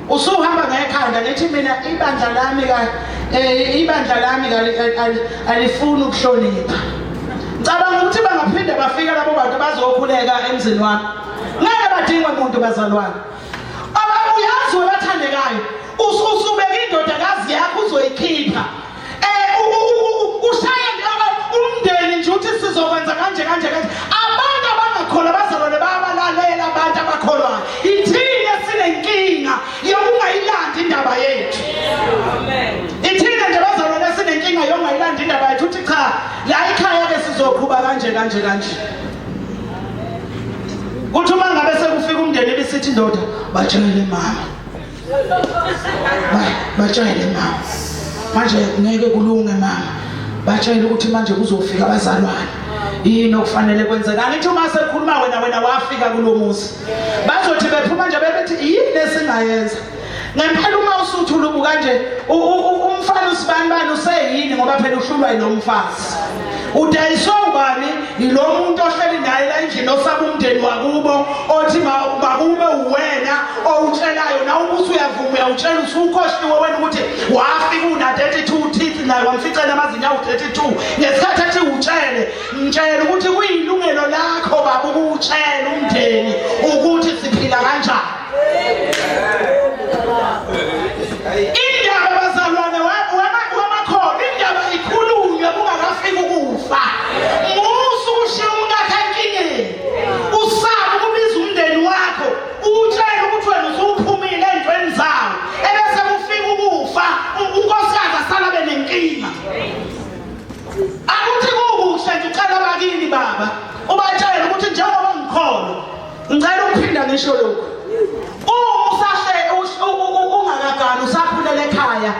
usuhamba ngekhanda ngithi mina ibandla lami ka ibandla lami alifuni ukuhlonipha. Ngicabanga ukuthi bangaphinde bafike labo bantu bazokhuleka emzini wami. Ngeke badingwe umuntu bazalwane. Uyazi webathandekayo, usubeka indodakazi yakho uzoyikhipha. Ushaye umndeni nje uthi sizokwenza kanje kanje kanje. Abantu abangakholwa bazalwane bayabalalela abantu abakholwayo. Ithina sinenkinga yokungayilandi indaba yethu. Ithina nje bazalwane sinenkinga yokungayilandi indaba yethu, uthi cha, la ekhaya ke sizoqhuba kanje kanje kanje. Kuthi uma ngabe sekufika umndeni bisithi indoda, batshele mama. Batshele mama. Manje ngeke kulunge mama. Batshele ukuthi manje kuzofika abazalwane. Yini okufanele kwenzeka? Angithi uma sekukhuluma wena wafika kulomuzi. Bazothi bephuma nje bebethi yini esingayenza? Ngempela uma usuthula ubuka nje umfana usibanibani useyini, ngoba phela uhlulwa yilo mfazi. Udayiswe ubani? Yilo muntu ohleli naye la endlini osaba umndeni wakubo, othi makube uwena owutshelayo, nawe ubuthi uyavuma uyawutshela, usukhohliwe wena ukuthi wafika una 32 teeth naye wamficela amazinyo awu 32. Ngesikhathi ethi utshele, mtshele ukuthi kuyilungelo lakho baba ukuwutshela umndeni ukuthi siphila kanjani. Indaba bazalwane wamakhona, indaba ikhulunywe kungakafiki ukufa. Musu ukushiya umkakhe enkingeni, usaba ukubiza umndeni wakho, utshele ukuthi wena usuphumile ey'ntweni zawo, ebese kufika ukufa, unkosikazi asala benenkinga. Akuthi kukuhle nje ucela abakini baba, ubatshele ukuthi njengoba ngikhona, ngicela ukuphinda ngisho lokhu. Uma usahle ungakagani usakhulela ekhaya,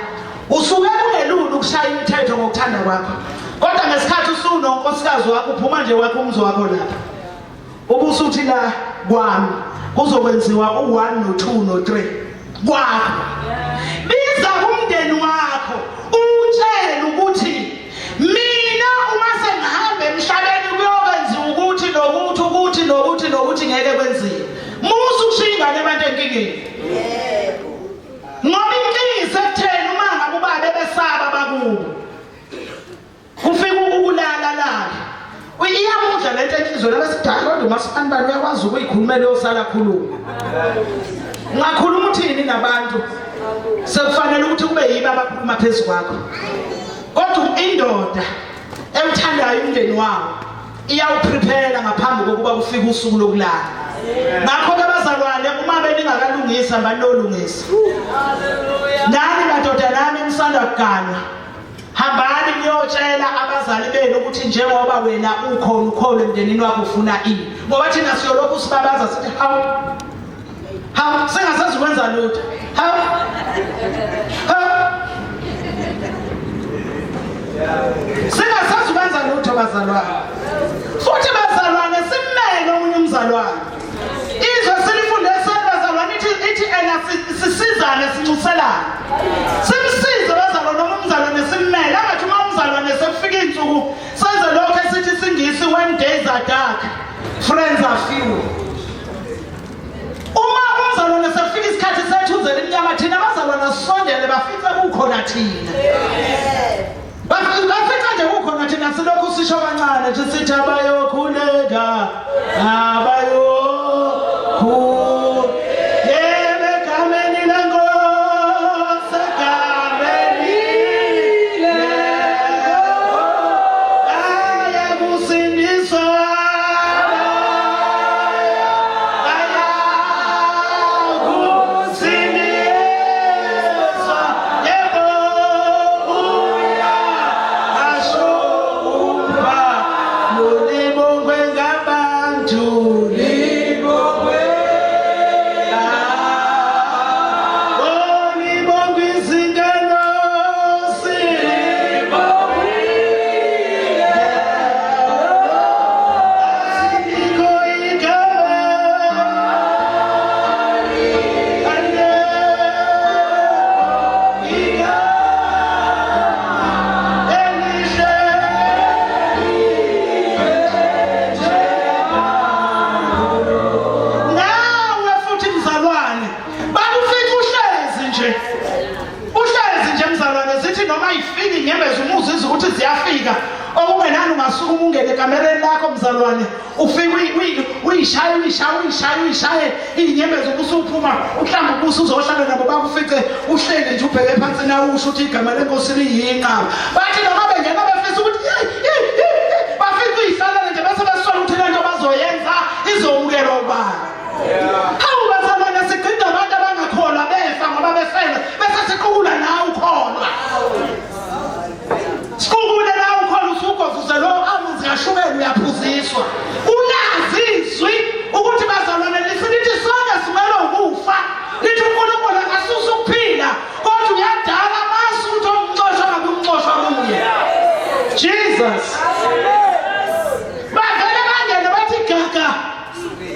usuke kungelula ukushaya imithetho ngokuthanda kwakho. Kodwa ngesikhathi usunonkosikazi wakho uphuma nje wakho umzi wakho lapha, ubusuthi la kwami kuzokwenziwa u1 no2 no3 kwakho. Biza umndeni wakho utshele ukuthi mina uma sengihamba emhlabeni kuyokwenziwa ukuthi nokuthi ukuthi nokuthi nokuthi ngeke kwenziwe. Musu ukushiya ingane abantu enkingeni. Yebo. Ngoba inkinga isekutheni uma ngabe ubaba ebesaba bakubo. Kufika ukulala la. Iyamudla lento enhlizweni abasidala, kodwa uMasibanibani uyakwazi ukuyikhulumela uyosala khuluma. Ungakhuluma uthini nabantu? Sekufanele ukuthi kube yibo abakhuluma phezu kwakho. Kodwa indoda ewuthandayo umndeni wawo iyawuprepare ngaphambi kokuba kufike usuku lokulala. Ngakho ke bazalwane, uma beningakalungisa banolungisa. Nani madoda nami nisanda kuganwa, hambani niyotshela abazali benu ukuthi njengoba wena ukhona ukhona emndenini wakho ufuna ini. Ngoba thina siyolokhu sibabaza sithi hawu hawu, singasazukwenza lutho, hawu hawu, singasazukwenza lutho bazalwane. Futhi bazalwane simele omunye umzalwane. Izwe silifunde bazalwane ithi ena sisizane sinxuselane. Simsize bazalwane noma umzalwane simmele. Angathi uma umzalwane sekufika insuku senze lokho esithi singisi, when days are dark friends are few. Uma umzalwane sekufika isikhathi sethunzela imnyama, thina abazalwane sisondele bafice kukhona thina. Bafice nje kukhona thina, silokhu sisho kancane nje sithi abayokhuleka abayokhuleka egameni lenkosi, egameni lenkosi bayakusindiswa, bayakusindiswa, yebo uyasho umba. usukuma ungene ekamereni lakho mzalwane, ufike uyishaye uyishaye uyishaye uyishaye izinyembezi, ubusuphuma uhlamba ubuso uzohlala nabo bakufice uhleli nje ubheke phansi na usho ukuthi igama lenkosi liyinqaba. Bathi noma bengena befisa ukuthi bafike uyihlalele nje bese besola ukuthi lento bazoyenza izomukelwa ubani. Hawu bazalwane, sigcina abantu abangakholwa befa ngoba befela, bese siqukula nawe ukholwa. Siqukule nawe ukholwa, usugovuze lo amanzi kashukela uyaphuziswa. Unazi izwi ukuthi bazalwane lithi sonke simele ukufa, lithi uNkulunkulu akasusa ukuphila kodwa uyadala amasu ukuthi umxoshwa ngabe umxoshwa kuye. Jesus. Bavele bangene bathi gaga,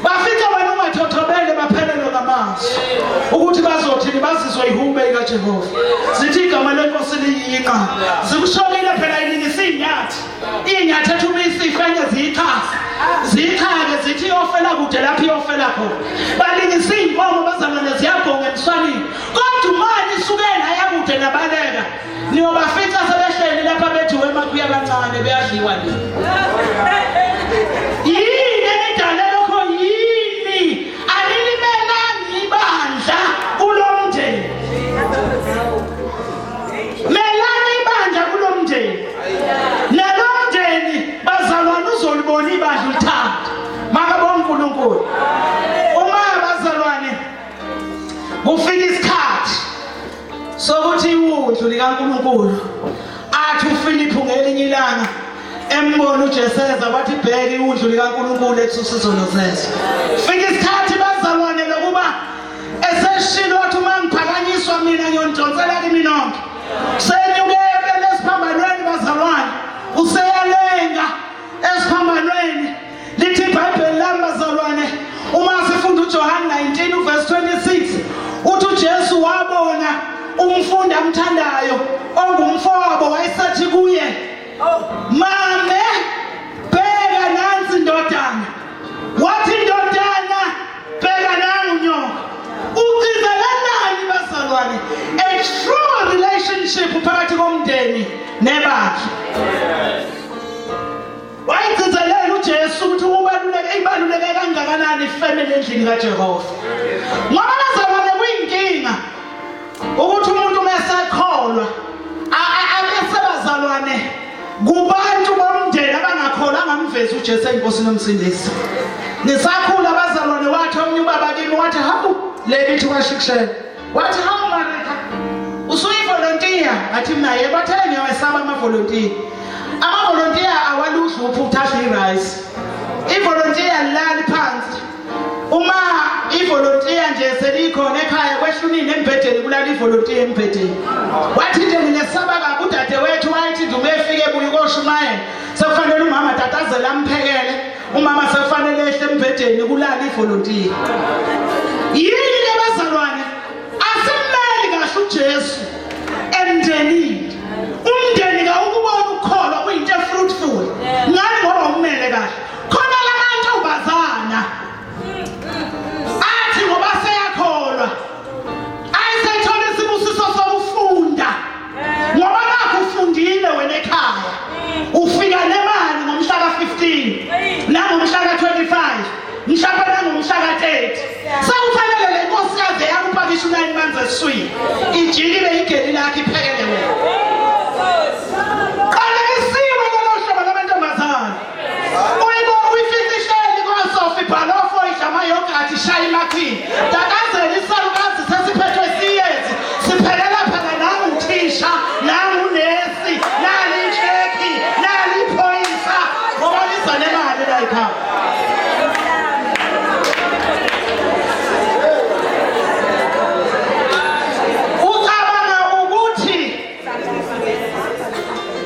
bafice wena ungathothobele, baphelelwe ngamazwi ukuthi bazothini, bazizwe ihumbe likaJehova. Zithi igama lenkosi liyinqa. Zikushokile phela ilingisa inyathi, inyathi ethi uma isifenye ziyichaza ziyichake zithi iyofela kude lapho iyofela khona. Balingisa iy'nkomo bazalwane ziyabhonga emswaneni, kodwa umani isukela yakude nabaleka, niyobafica sebehleli lapha bethi wemakhuya abancane beyadliwa le. Yini enidale lokho? Yini? Anilimelanga ibandla kulo mndeni. Melani ibandla kulo mndeni. Nalo mndeni bazalwane uzolibona ibandla ulithanda. Makabonge uNkulunkulu. Uma bazalwane kufika isikhathi sokuthi iwundlu likaNkulunkulu, athi uFiliphu ngelinye ilanga embona uJeseza wathi bheka iwundlu likaNkulunkulu ethusa izono zezwe. Fika isikhathi bazalwane lokuba eseshilo wathi uma ngiphakanyiswa mina ngiyonidonsela kimi nonke. Senyuke esiphambanweni bazalwane, useyalenga esiphambanweni. Lithi iBhayibheli lami bazalwane, uma sifunda uJohane 19 uverse 26, uthi uJesu wabona umfundi amthandayo ongumfowabo, wayesethi kuye, mame bheka nansi indodana. Wathi indodana bheka nangu unyoko. Ugcizelelani bazalwane a true relationship phakathi komndeni nebandla. Wayigcizelela uJesu ukuthi ubaluleke, ibaluleke kangakanani ifamily endlini kaJehova. Ngoba bazalwane kuyinkinga ukuthi umuntu uma esekholwa abesebazalwane kubantu bomndeni abangakholwa angamvezi uJesu eyinkosi nomsindisi. Nisakhula bazalwane, wathi omunye ubaba kimi wathi hawu le bithi kwashikshela, wathi hawu Marika usuyivolontiya. Ngathi mina yebo. Bathe ngiyawesaba amavolontiya. Amavolontiya awaludli uphuthu, adla i-rice. Ivolontiya lilali phansi. Uma ivolontiya nje selikhona ekhaya kwehlunini embhedeni, kulala ivolontiya embhedeni. Wathi nje nginesaba kabi udadewethu, wayethi nje uma efike ebuya ukoshumayela sekufanele umama tatazele amphekele, umama sekufanele ehle embhedeni kulala ivolontiya. Yini le bazalwane? Asimmeli kahle uJesu emndenini. Umndeni kawukubona ukukholwa kuyinto e-fruitful ngani ngoba ummele kahle. Khona lamantombazana athi ngoba seyakholwa ayisethola isibusiso sokufunda, ngoba nakho ufundile wena ekhaya, ufika nemali ngomhla ka-15 nangomhla ka-25 mhlawumbe nangomhla ka-30. Sekufanele le nkosikazi eyakupakisha u-9 months esiswini ijikile igeli lakho iphekele wena. Qalekisiwe lolo hlobo lamantombazane. Uyibona uyifica ihleli kwasofa, ibhalofo, idla amayogathi, ishaya imakhini, tatazela isalukazi sesiphethwe siyezi siphelela phela nanguthisha nangunesi nali inhleki nali iphoyisa ngoba liza nemali la ekhaya. Ucabanga ukuthi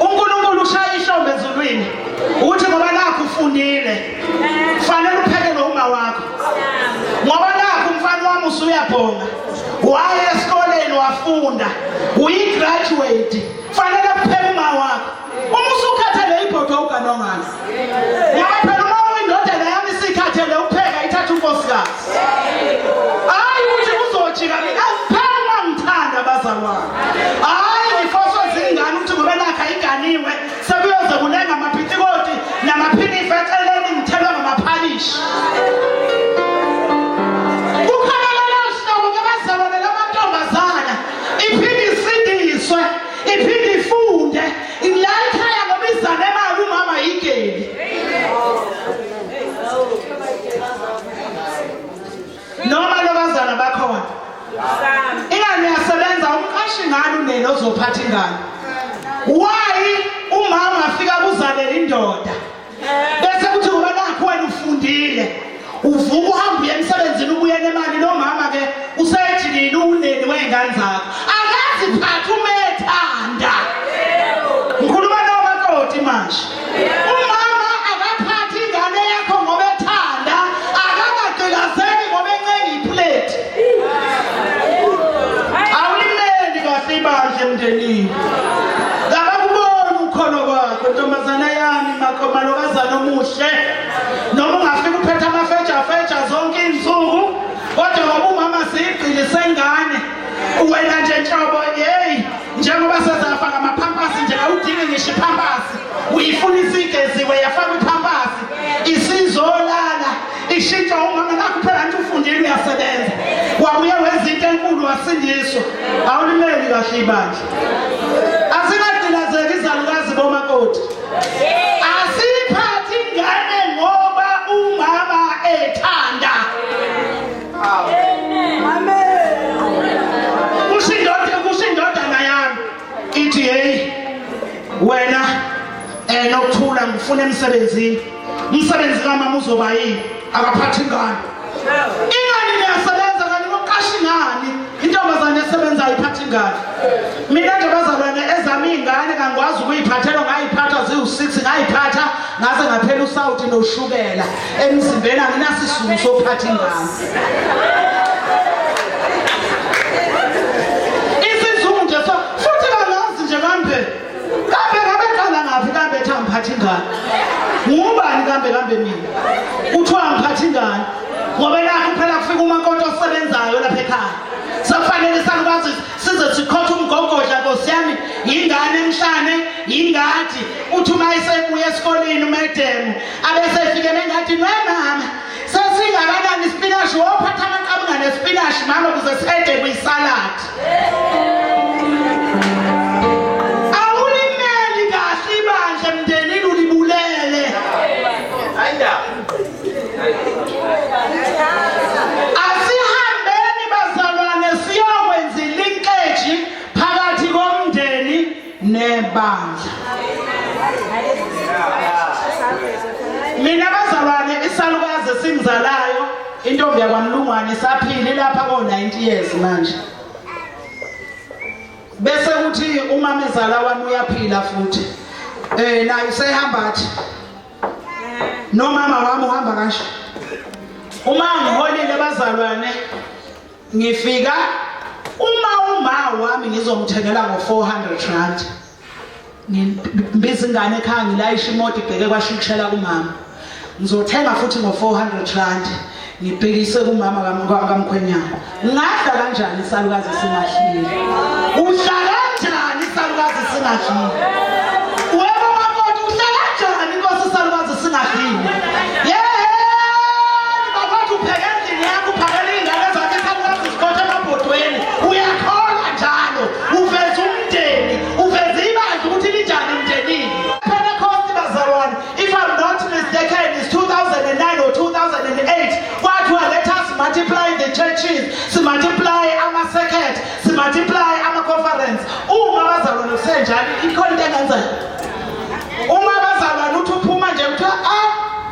uNkulunkulu ushaya ihlombe ezulwini ukuthi ngoba nakho ufundile fanele uphekele uma wakho, ngoba nakho umfana wami usuyabhonga waye esikoleni wafunda uyi-graduate, fanele kupheke uma wakho. Uma usukhathele ibhodwe uganongazi, ngoba phela uma uyindodana yami isikhathele ukupheka ithatha unkosikazi. Hayi ukuthi kuzojika mina angipheki uma ngithanda bazalwane. Hayi ngifoswe zingane ukuthi ngoba nakho ayiganiwe sekuyoze kulenga amaphitikoti. Ingane uyasebenza umqashi ngani unene ozophatha ingane? Why umama afika kuzalela indoda bese kuthi ngoba nakho wena ufundile uvuka uhambe uye emsebenzini ubuye nemali, lo mama ke usejikile uneni wey'ngane zakho akaziphathe umethanda. Ngikhuluma nomakoti manje. Umama akaphathi ingane yakho ngoba ethanda, akangagqilazeki ngoba encenga iplate. Awulimeli kahle ibandla emndenini. Ngabakubona ukholo kwakho ntombazana yami, malokazana omuhle. Noma ungafika uphethe amafeja zonke insuku, kodwa ngoba umama siyigqili sengane wena nje nhlobo, hey, njengoba sezafaka amaphampasi nje awudingi ngisho iphampasi, uyifuna isigeziwe yafaka iphampasi, isizolala ishintsha umama nakho phela nje ufundile uyasebenza, wabuye wenza into enkulu wasindiswa. Awulimeli kahle ibandla. Asingagqilazeki izalukazi bomakoti. Asiphathi ingane ngoba umama ethanda. Amen. Kusho indodana yami ithi hey wena nokuthula ngifuna emsebenzini, umsebenzi kamama uzoba yini? Akaphathi ingane. Ingane niyasebenza kanti noqashi ngani? Intombazane esebenzayo iphatha ingane. Mina nje bazalwane ezami ingane kangikwazi ukuyiphathela, ngayiphatha ziwu-6 ngayiphatha ngaze ngaphela usawuti noshukela emzimbeni, anginasizungu sokuphatha ingane. Isizungu nje so futhi kangazi nje kambe ngabe qala ngaphi kambe ethi angiphatha ingane. Ngubani kambe mina? Kuthiwa angiphatha ingane ngoba nakho phela kufika umakoti osebenzayo lapha ekhaya. Sekufanele salukazi size sikhothe umgogodla nkosi yami, ingane emhlane, ingadi. Uthi uma esebuya esikoleni umedemu abese efike engadini, we mama sesingakanani isipinashi, wophatha amaqabunga nesipinashi mama ukuze sede kuyisaladi. Awulimeli kahle ibandla emndenini, ulibulele. Asihambeni bazalwane siyokwenza ilinkage phakathi komndeni nebandla. Mina bazalwane isalukazi esingizalayo intombi yakwamlungwane isaphile lapha ko-90 years manje. Bese kuthi umama ezala wami uyaphila futhi. Naye usehamba athi nomama wami uhamba kanje. Uma ngiholile bazalwane ngifika uma wami ngizomthengela ngo-400 rand. Ngibiza ingane ekhaya ngilayisha imoto ibheke kwashukishela kumama. Ngizothenga futhi ngo-400 rand ngibhekise kumama kamkhwenyana. Ngadla kanjani isalukazi singadlile? Udla kanjani isalukazi singadlile? Webo makoti udla kanjani inkosi isalukazi singadlile? Yeheni makoti upheke endlini yakho uphakele iy'ngane zakho isalukazi sikhothe emabhodweni. Uyakholwa njalo, uveza umndeni, uveza ibandla ukuthi linjani emndenini. Pentecost bazalwane, if I'm not mistaken, it's 2009 or 2008. Kwathiwa let us multiply the churches, simultiply ama-circuit, simultiply ama-conference. Uma bazalwane kusenjalo, ikhona into engenzeka. Uma bazalwane uthi uphuma nje kuthiwa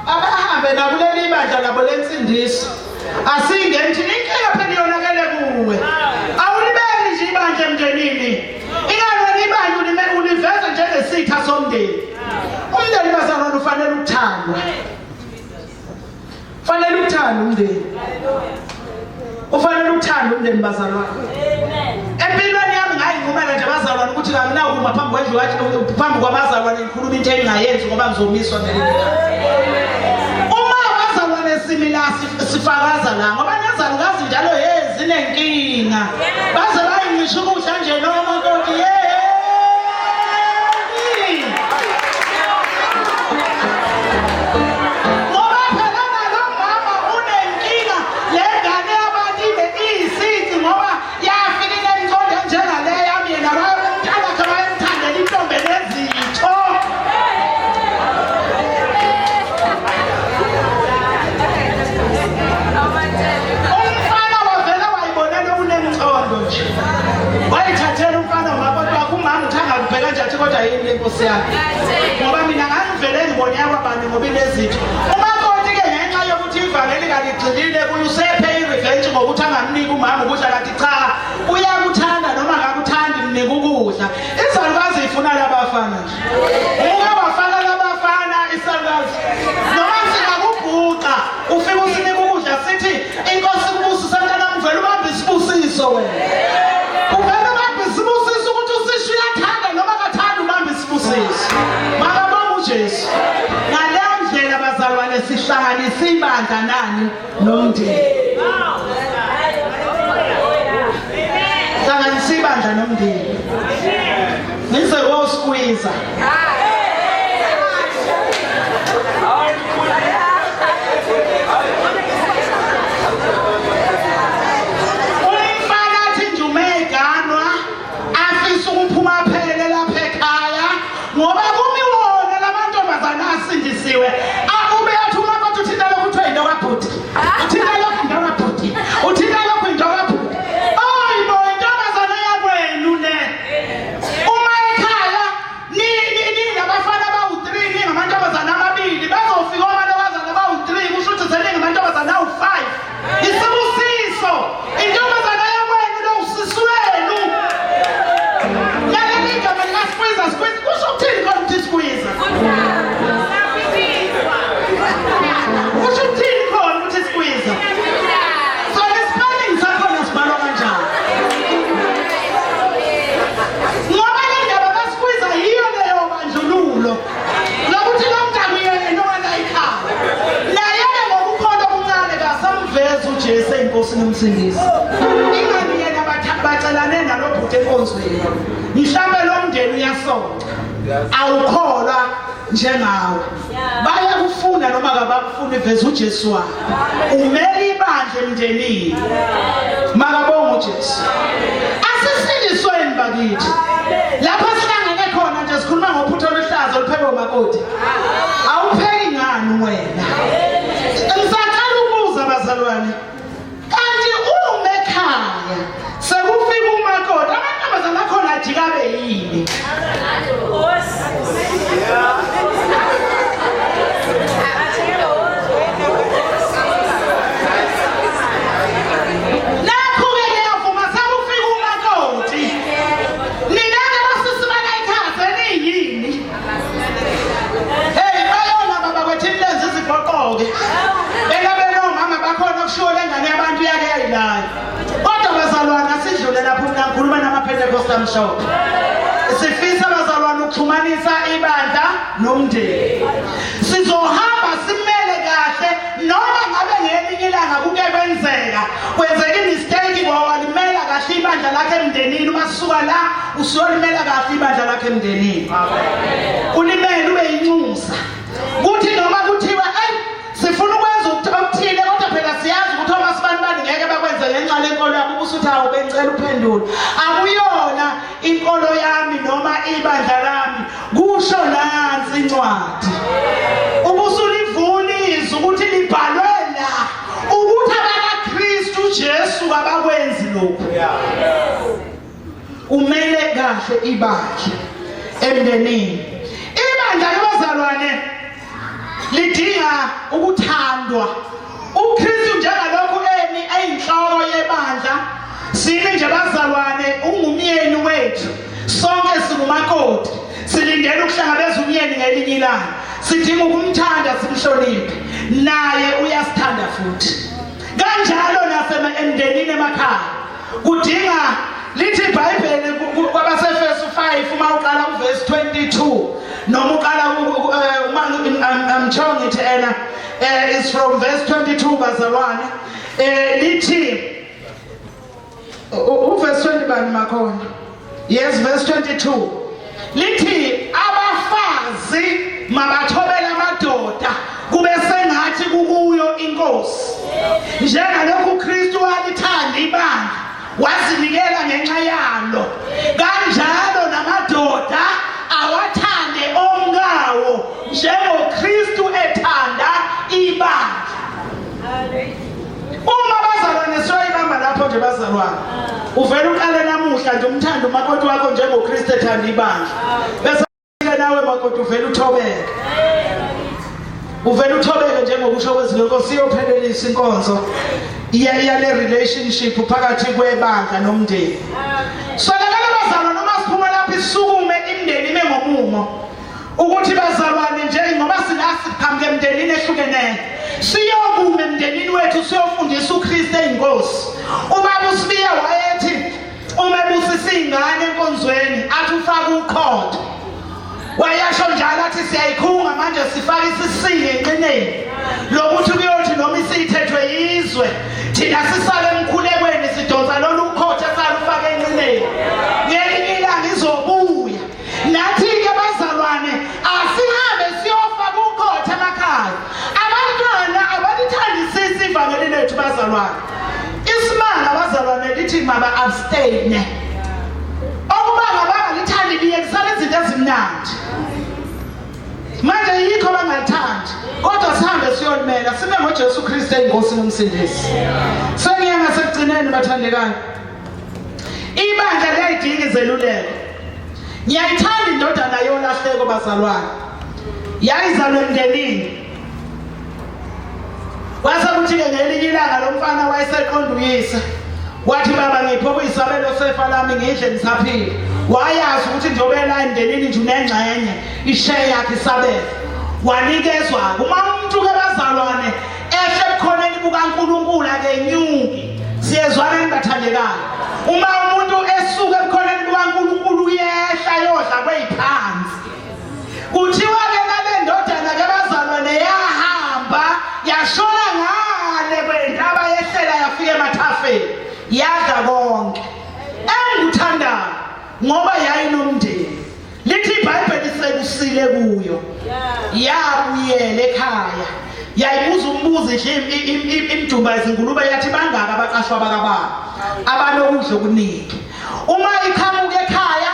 abahambe nakuleli ibandla labo lensindiso. Asingeni thina, inkinga phela iyonakele kuwe. Awulibeki nje ibandla emndenini. Ingane wena ibandla uliveza njengesitha somndeni. Umndeni bazalwane ufanele ukuthandwa. Ufanele ukuthanda umndeni. Ufanele ukuthanda umndeni bazalwane. Empilweni yami ngayinqumela nje bazalwane ukuthi anginakuma phambi kwendlu phambi kwabazalwane ngikhuluma into engingayenzi ngoba ngizomiswa ngelinye. Uma abazalwane simila sifakaza la ngoba nezalukazi njalo zinenkinga. Baze bayincisha ukudla nje nomakoti yey. Ngoba phela nalo mama unenkinga le ngane yabantu iyisici ngoba yafika inenqondo njengale yami yena umntana wakhe wayemthandela intombi nezitho. Umfana wavele wayibonela unenqondo. yini le nkosi yami? Ngoba mina ngangivele ngibone yakwabani ngoba inezitho. Umakoti-ke ngenxa yokuthi ivangeli kaligxilile kuye usephe i-revenge ngokuthi angamniki umama ukudla kanti cha uyakuthanda noma akakuthandi mnika ukudla. Izalukazi ifuna labafana nje. Uke wafana labafana isalukazi. Noma singakubhuqa ufike usinike ukudla sithi inkosi kubusise mntanami uvele ubambe isibusiso wena. Uvele ubambe isibusiso ukuthi usisho uyathanda noma akathandi ubambe isibusiso. Makabonge uJesu. Ngaleyo ndlela bazalwane sihlanganisa ibandla nani nomndeni. Hlanganisa ibandla nomndeni. Ngize koskwiza. Umfana athi nje uma eganwa afise ukuphuma phele lapha ekhaya ngoba kumi wona lamantombazane asindisiwe. Akube athi umakoti uthinta lokhu kuthiwa into kabhuti. Uthinta lokhu into kabhuti. Uthinta lokhu into kabhuti. Oyi bo intombazane yakwenu le. Uma ekhaya ninabafana abawu-3 ningamantombazane amabili bazofika omalokazana abawu-3 kusho ukuthi seningamantombazane awu-5. Isibusiso intombazane yakwenu lo usisi wenu. Lalela igama likaSkwiza Skwiza kusho ukuthini khona ukuthi Skwiza? Kusho ukuthini khona ukuthi Skwiza? So le-spelling sakhona sibhalwa kanjani? Ngoba le ndaba kaSkwiza yiyo leyo bandlululo. Lokuthi lo mntana uyena owala ekhaya. Naye-ke ngokukhona okuncane kasamveza uJesu eyinkosi nomsindisi. Ingani yena bacelane nalo bhuti enkonzweni. Mhlambe lo mndeni uyasonta. Awukholwa njengawe. Bayakufuna noma kabakufuni veza uJesu wakho. Umele ibandla emndenini. Makabonge uJesu. Asisindisweni bakithi. Lapho sihlangene khona nje sikhuluma ngophuthu oluhlaza oluphekwe umakoti. Awupheki ngani wena? Ngisacela ukubuza bazalwane. Kanti uma ekhaya sekufika umakoti amantombazane akhona ajika abe yini? Nakhu-ke ngiyavuma sekufika umakoti. Nina-ke basisi bala ekhaya seniyini? Hey, bayona baba kwethu imilenze izigoqoke. Bela benomama bakhona kushiwo le ngane yabantu yake yayilaya. Kodwa bazalwane asidlule lapho mina ngikhuluma namaPentecost amhlophe. Sifisa bazalwane ukuxhumanisa ibandla nomndeni. Sizohamba simele kahle noma ngabe ngelinye ilanga kuke kwenzeka kwenzeka imistake kwawalimela kahle ibandla lakhe emndenini uma sisuka la usuyolimela kahle ibandla lakhe emndenini. Ulimele ube yinxusa. Kuthi noma kuthiwa ey sifuna ukwenza okuthile kodwa phela siyazi ukuthi omasibani bani ngeke bakwenze ngenxa lenkolo yabo ubusuthi awu bengicela uphendule. Akuyona inkolo yami noma ibandla lami kusho nansi incwadi. Ubusulivula izwi ukuthi libhalwe la ukuthi abakaKristu Jesu abakwenzi lokhu. Umele kahle ibandla emndenini. Ibandla labazalwane lidinga ukuthandwa. uKristu njengalokhu emi eyinhloko yebandla, simi nje bazalwane ungumyeni wethu. Sonke singumakoti. Silindele ukuhlangabeza umyeni ngelinye ilanga. Sidinga ukumthanda simhloniphe. Naye uyasithanda futhi. Kanjalo nasemndenini emakhaya. Kudinga lithi iBhayibheli kwabaseFesu 5 uma uqala uverse 22 noma uqala uma I'm showing it ena is from verse 22 bazalwane lithi uverse 20 bani makhona? Yes, verse 22 lithi abafazi mabathobele amadoda kube sengathi kukuyo inkosi, njengalokhu uKristu walithanda ibandla wazinikela ngenxa yalo, kanjalo namadoda awathande omkawo njengoKristu ethanda ibandla. Uma bazalwane siyoyibamba lapho nje bazalwane, uvela uqale namuhla nje umthando umakoti wakho njengoKristu ethanda ibandla. Bese Bese nawe makoti uvela uthobeke. Uvela uthobeke njengokusho kwezwi lenkosi iyophelelisa inkonzo yale relationship phakathi kwebandla nomndeni. Solakala bazalwa noma siphuma lapha isukume imndeni ime ngomumo. Ukuthi bazalwane nje ngoba sila siqhamuke emndenini ehlukeneyo. Siyokuma emndenini wethu siyofundisa uKristu eyinkosi. Ubaba uSibiya wayethi uma ebusisa iy'ngane enkonzweni athi ufake uqhotho wayesho njalo athi siyayikhunga manje sifake isisinge enqineni lokuthi kuyothi noma isiyithethwe yizwe thina sisale emkhulekweni sidonsa lolu ukhotho esalufake enqineni ngelinye ilanga izobuya nathi-ke bazalwane asihambe siyofaka ukhotho emakhaya abantwana abalithandisisi ivangeli lethu bazalwane isimanga bazalwane lithi maba abstain okubanga bangalithandi liye kusale izinto ezimnandi manje yikho bangalithandi kodwa sihambe siyolimela sime ngoJesu Kristu eyinkosi nomsindisi sengiya ngasekugcineni bathandekayo ibandla liyayidinga izeluleko ngiyayithanda indodana yolahleko bazalwane yayizalwe emndenini Kwase kuthi-ke ngelinye ilanga lo mfana wayeseqonda uyise wathi baba ngiphe okuyisabelo sefa lami ngidle ngisaphila wayazi ukuthi njengoba ela emndenini nje unengxenye isheya yakhe isabelo wanikezwa uma umuntu-ke bazalwane ehle ebukhoneni bukaNkulunkulu akenyuki siyezwana nibathandekayo uma umuntu esuka ebukhoneni bukaNkulunkulu uyehla yodla kweyiphansi Kuthiwa ke nale ndodana ke bazalwane yahamba yashona ngale kwentaba yehlela yafika emathafeni yadla konke engikuthandayo ngoba yayinomndeni lithi iBhayibheli sekusile kuyo yabuyela ekhaya yayibuza umbuzo idle imidumba izingulube yathi bangaka abaqashwa bakababa abanokudla okuningi uma iqhamuka ekhaya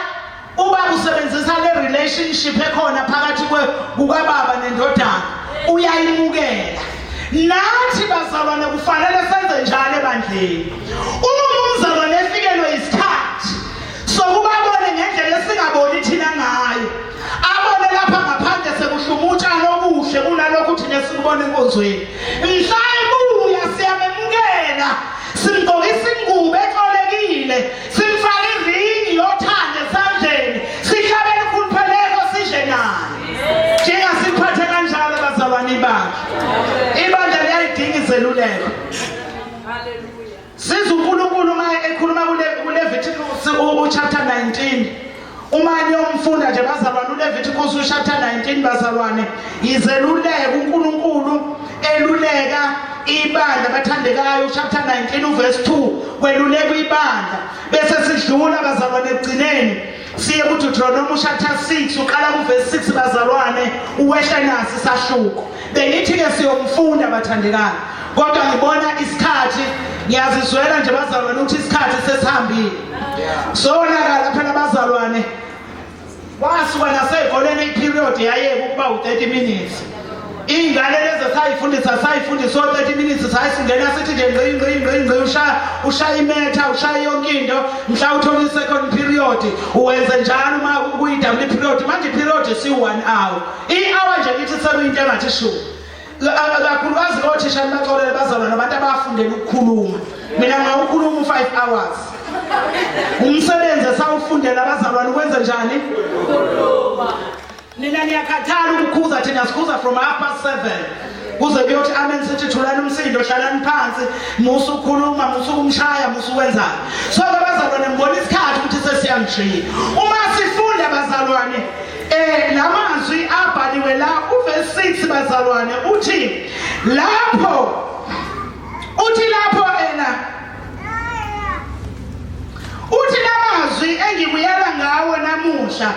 Ubaba usebenzisa le relationship ekhona phakathi kukababa nendodana uyayimukela. Nathi bazalwane kufanele senze njalo ebandleni. Uma umzalwane efikelwe isikhathi sokuba abone ngendlela esingaboni thina ngayo, abone lapha ngaphandle sekuhluma utshani obuhle kunalokhu thina esikubona enkonzweni. Mhla ebuya siyamemukela, simgqokisa ingubo exolekile, Simfake iringi yothando esandleni, sihlabele ikhulupheleko sidle naye. Njengasiphathe kanjalo bazalwane ibandla. Ibandla liyayidinga izeluleko. Hallelujah. Siza uNkulunkulu uma ekhuluma kule kuLeviticus uchapter 19. Uma niyomfunda nje bazalwane uLeviticus uchapter 19 bazalwane izeluleko uNkulunkulu eluleka ibandla bathandekayo chapter 19 uverse 2 kweluleka ibandla bese sidlula bazalwane ekugcineni siye kuDeuteronomy chapter 6 uqala kuverse 6 bazalwane uwehla nasi isahluko bengithi ke siyomfunda bathandekayo kodwa ngibona isikhathi ngiyazizwela nje bazalwane ukuthi isikhathi sesihambile sonakala phela bazalwane wasuka nasey'koleni i-period yayeka ukuba u-30 minutes iy'ngane lezi sayifundisa sayifundisa o-30 minutes sayisingena sithi nje ngqi ngqi ngqi ngqi ushaya ushaya imetha ushaya yonke into mhla uthola i-second period uwenze njalo uma kuyi-double period manje i-period isiwu-one hour i-hour nje ngithi sekuyinto engathi shu kakhulukazi othisha nibaxolele bazalwa nabantu abafundela ukukhuluma mina ngawukhuluma u-5 hours umsebenzi esawufundela abazalwane ukwenze njani nina niyakhathala ukukhuza thina sikhuza from half past 7 kuze kuyothi amen sithi thulani umsindo hlalani phansi musa ukukhuluma musa ukumshaya musa ukwenzani so ke bazalwane ngibona isikhathi ukuthi sesiyangijika uma sifunda bazalwane Eh lamazwi abhaliwe la uverse 6 bazalwane uthi lapho uthi lapho ena uthi lamazwi engikuyala ngawo namuhla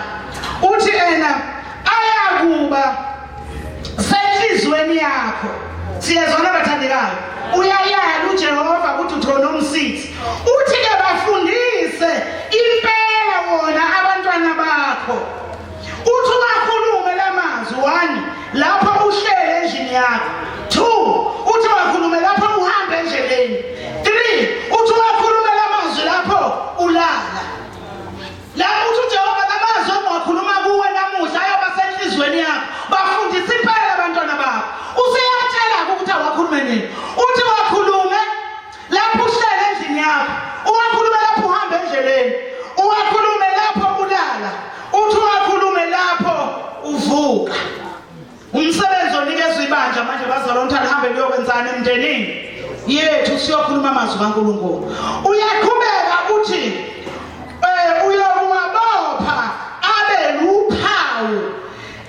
uthi ena ayakuba senhlizweni yakho siyezwana bathandekayo uyayala uJehova kuDeuteronomy 6 uthi ke bafundise impela wona abantwana bakho uthi ubakhulume lamazwi one lapho uhlele endlini yakho two uthi wakhulume lapho uhambe endleleni three uthi wakhulume lamazwi lapho ulala la uthi uJehova lamazwi engiwakhuluma kuwe namuhla ayoba emindenini yethu siyokhuluma amazwi kaNkulunkulu. Uyaqhubeka uthi uyokuwabopha abe luphawu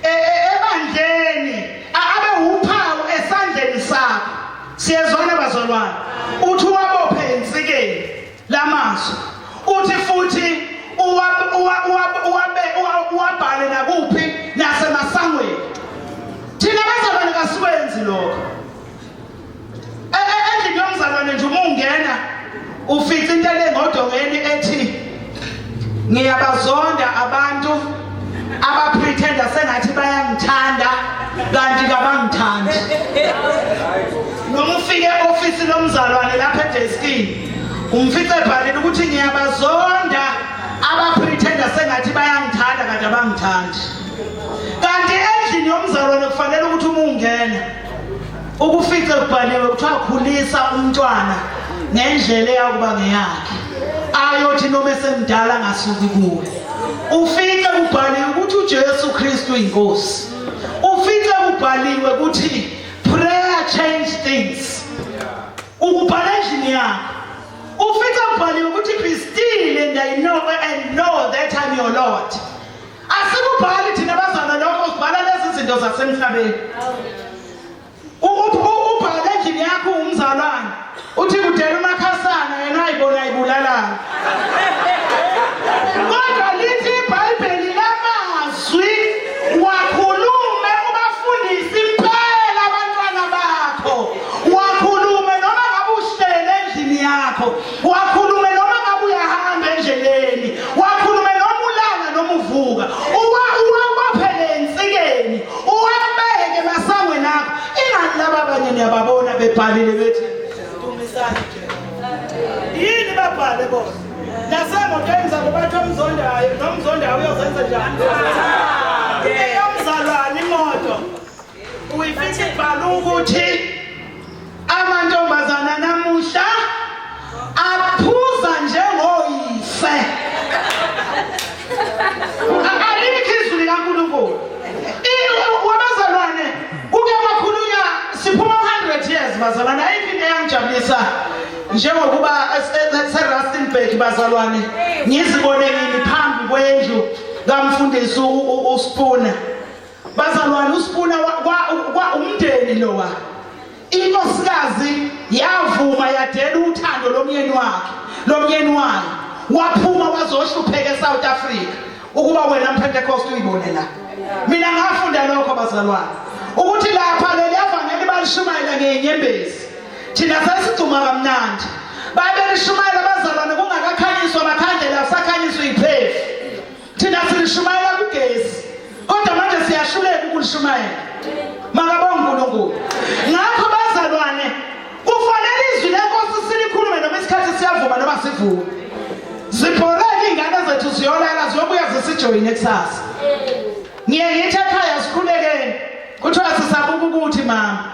ebandleni, abe uphawu esandleni sakho. Siyezwana bazalwane? Uthi uwabophe ensikeni lamazwi. Uthi futhi uwabhale nakuphi? Nasemasangweni. Thina bazalwane kasikwenzi lokho. Endlini yomzalwane nje uma ungena ufica into elengodongeni ethi ngiyabazonda abantu abapretenda sengathi bayangithanda kanti kabangithandi. Noma ufike e-ofisi lomzalwane lapha edeskini umfice ebhalile ukuthi ngiyabazonda abapretenda sengathi bayangithanda kanti abangithandi. Kanti endlini yomzalwane kufanele ukuthi uma ungena ukufice kubhaliwe kuthiwa khulisa umntwana ngendlela eyakuba ngeyakhe, ayothi noma esemdala angasuki kuwe. Ufice kubhaliwe ukuthi uJesu Kristu inkosi. Ufice kubhaliwe ukuthi prayer change things. Ukubhala endlini yakho. Ufice kubhaliwe ukuthi be still and I know and know that I'm your Lord. Asikubhali thina bazalwane lokho, sibhala lezi zinto zasemhlabeni. Ubhale endlini yakho umzalwane uthi kudela umakhasana yena ayibona ayibulalana. Kodwa lithi iBhayibheli lamazwi wakhulume ubafundise impela abantwana bakho, wakhulume noma ngabe uhlele endlini yakho, wakhulume noma ngabe uyahamba endleleni, wakhulume noma ulala noma uvuka, uwabophele ensikeni, uwabeke emasangweni akho. Ingani laba abanye niyababona bebhalile bethi dumisani Jehova. Yini babhale bona? Nasemotweni zabo bathi omzondayo nomzondayo uyozenza njani? Eyomzalwane imoto uyifica ibhala ukuthi amantombazana namuhla aphuza njengoyise. Alikho izwi likaNkulunkulu. Wabazalwane kuke kwakhulunywa siphuma 100 years bazalwane, ayikho into eyangijabulisa njengokuba seRustenburg bazalwane ngizibone ngimi phambi kwendlu kamfundisi uSpuna. Bazalwane uSpuna kwa umndeni lowa, inkosikazi yavuma yadela uthando lomyeni wakhe, lomyeni wayo waphuma wazohlupheka eSouth Africa. Ukuba wena mPentecost uyibone la. Mina ngafunda lokho bazalwane ukuthi lapha leli avangeli balishumayela ngenyembezi, thina sasigcuma kamnandi. Babelishumayela bazalwane kungakakhanyiswa amakhandlela, asakhanyiswa iphefu. Thina silishumayela kugesi, kodwa manje siyahluleka ukulishumayela. Makabonge uNkulunkulu. Ngakho bazalwane kufanele izwi lenkosi silikhulume noma isikhathi siyavuma noma sivume. Zibhoreke iy'ngane zethu ziyolala ziyobuya zisijoyine kusasa. Ngiye ngithi ekhaya sikhulekeni, kuthiwa sisabuka ukuthi mama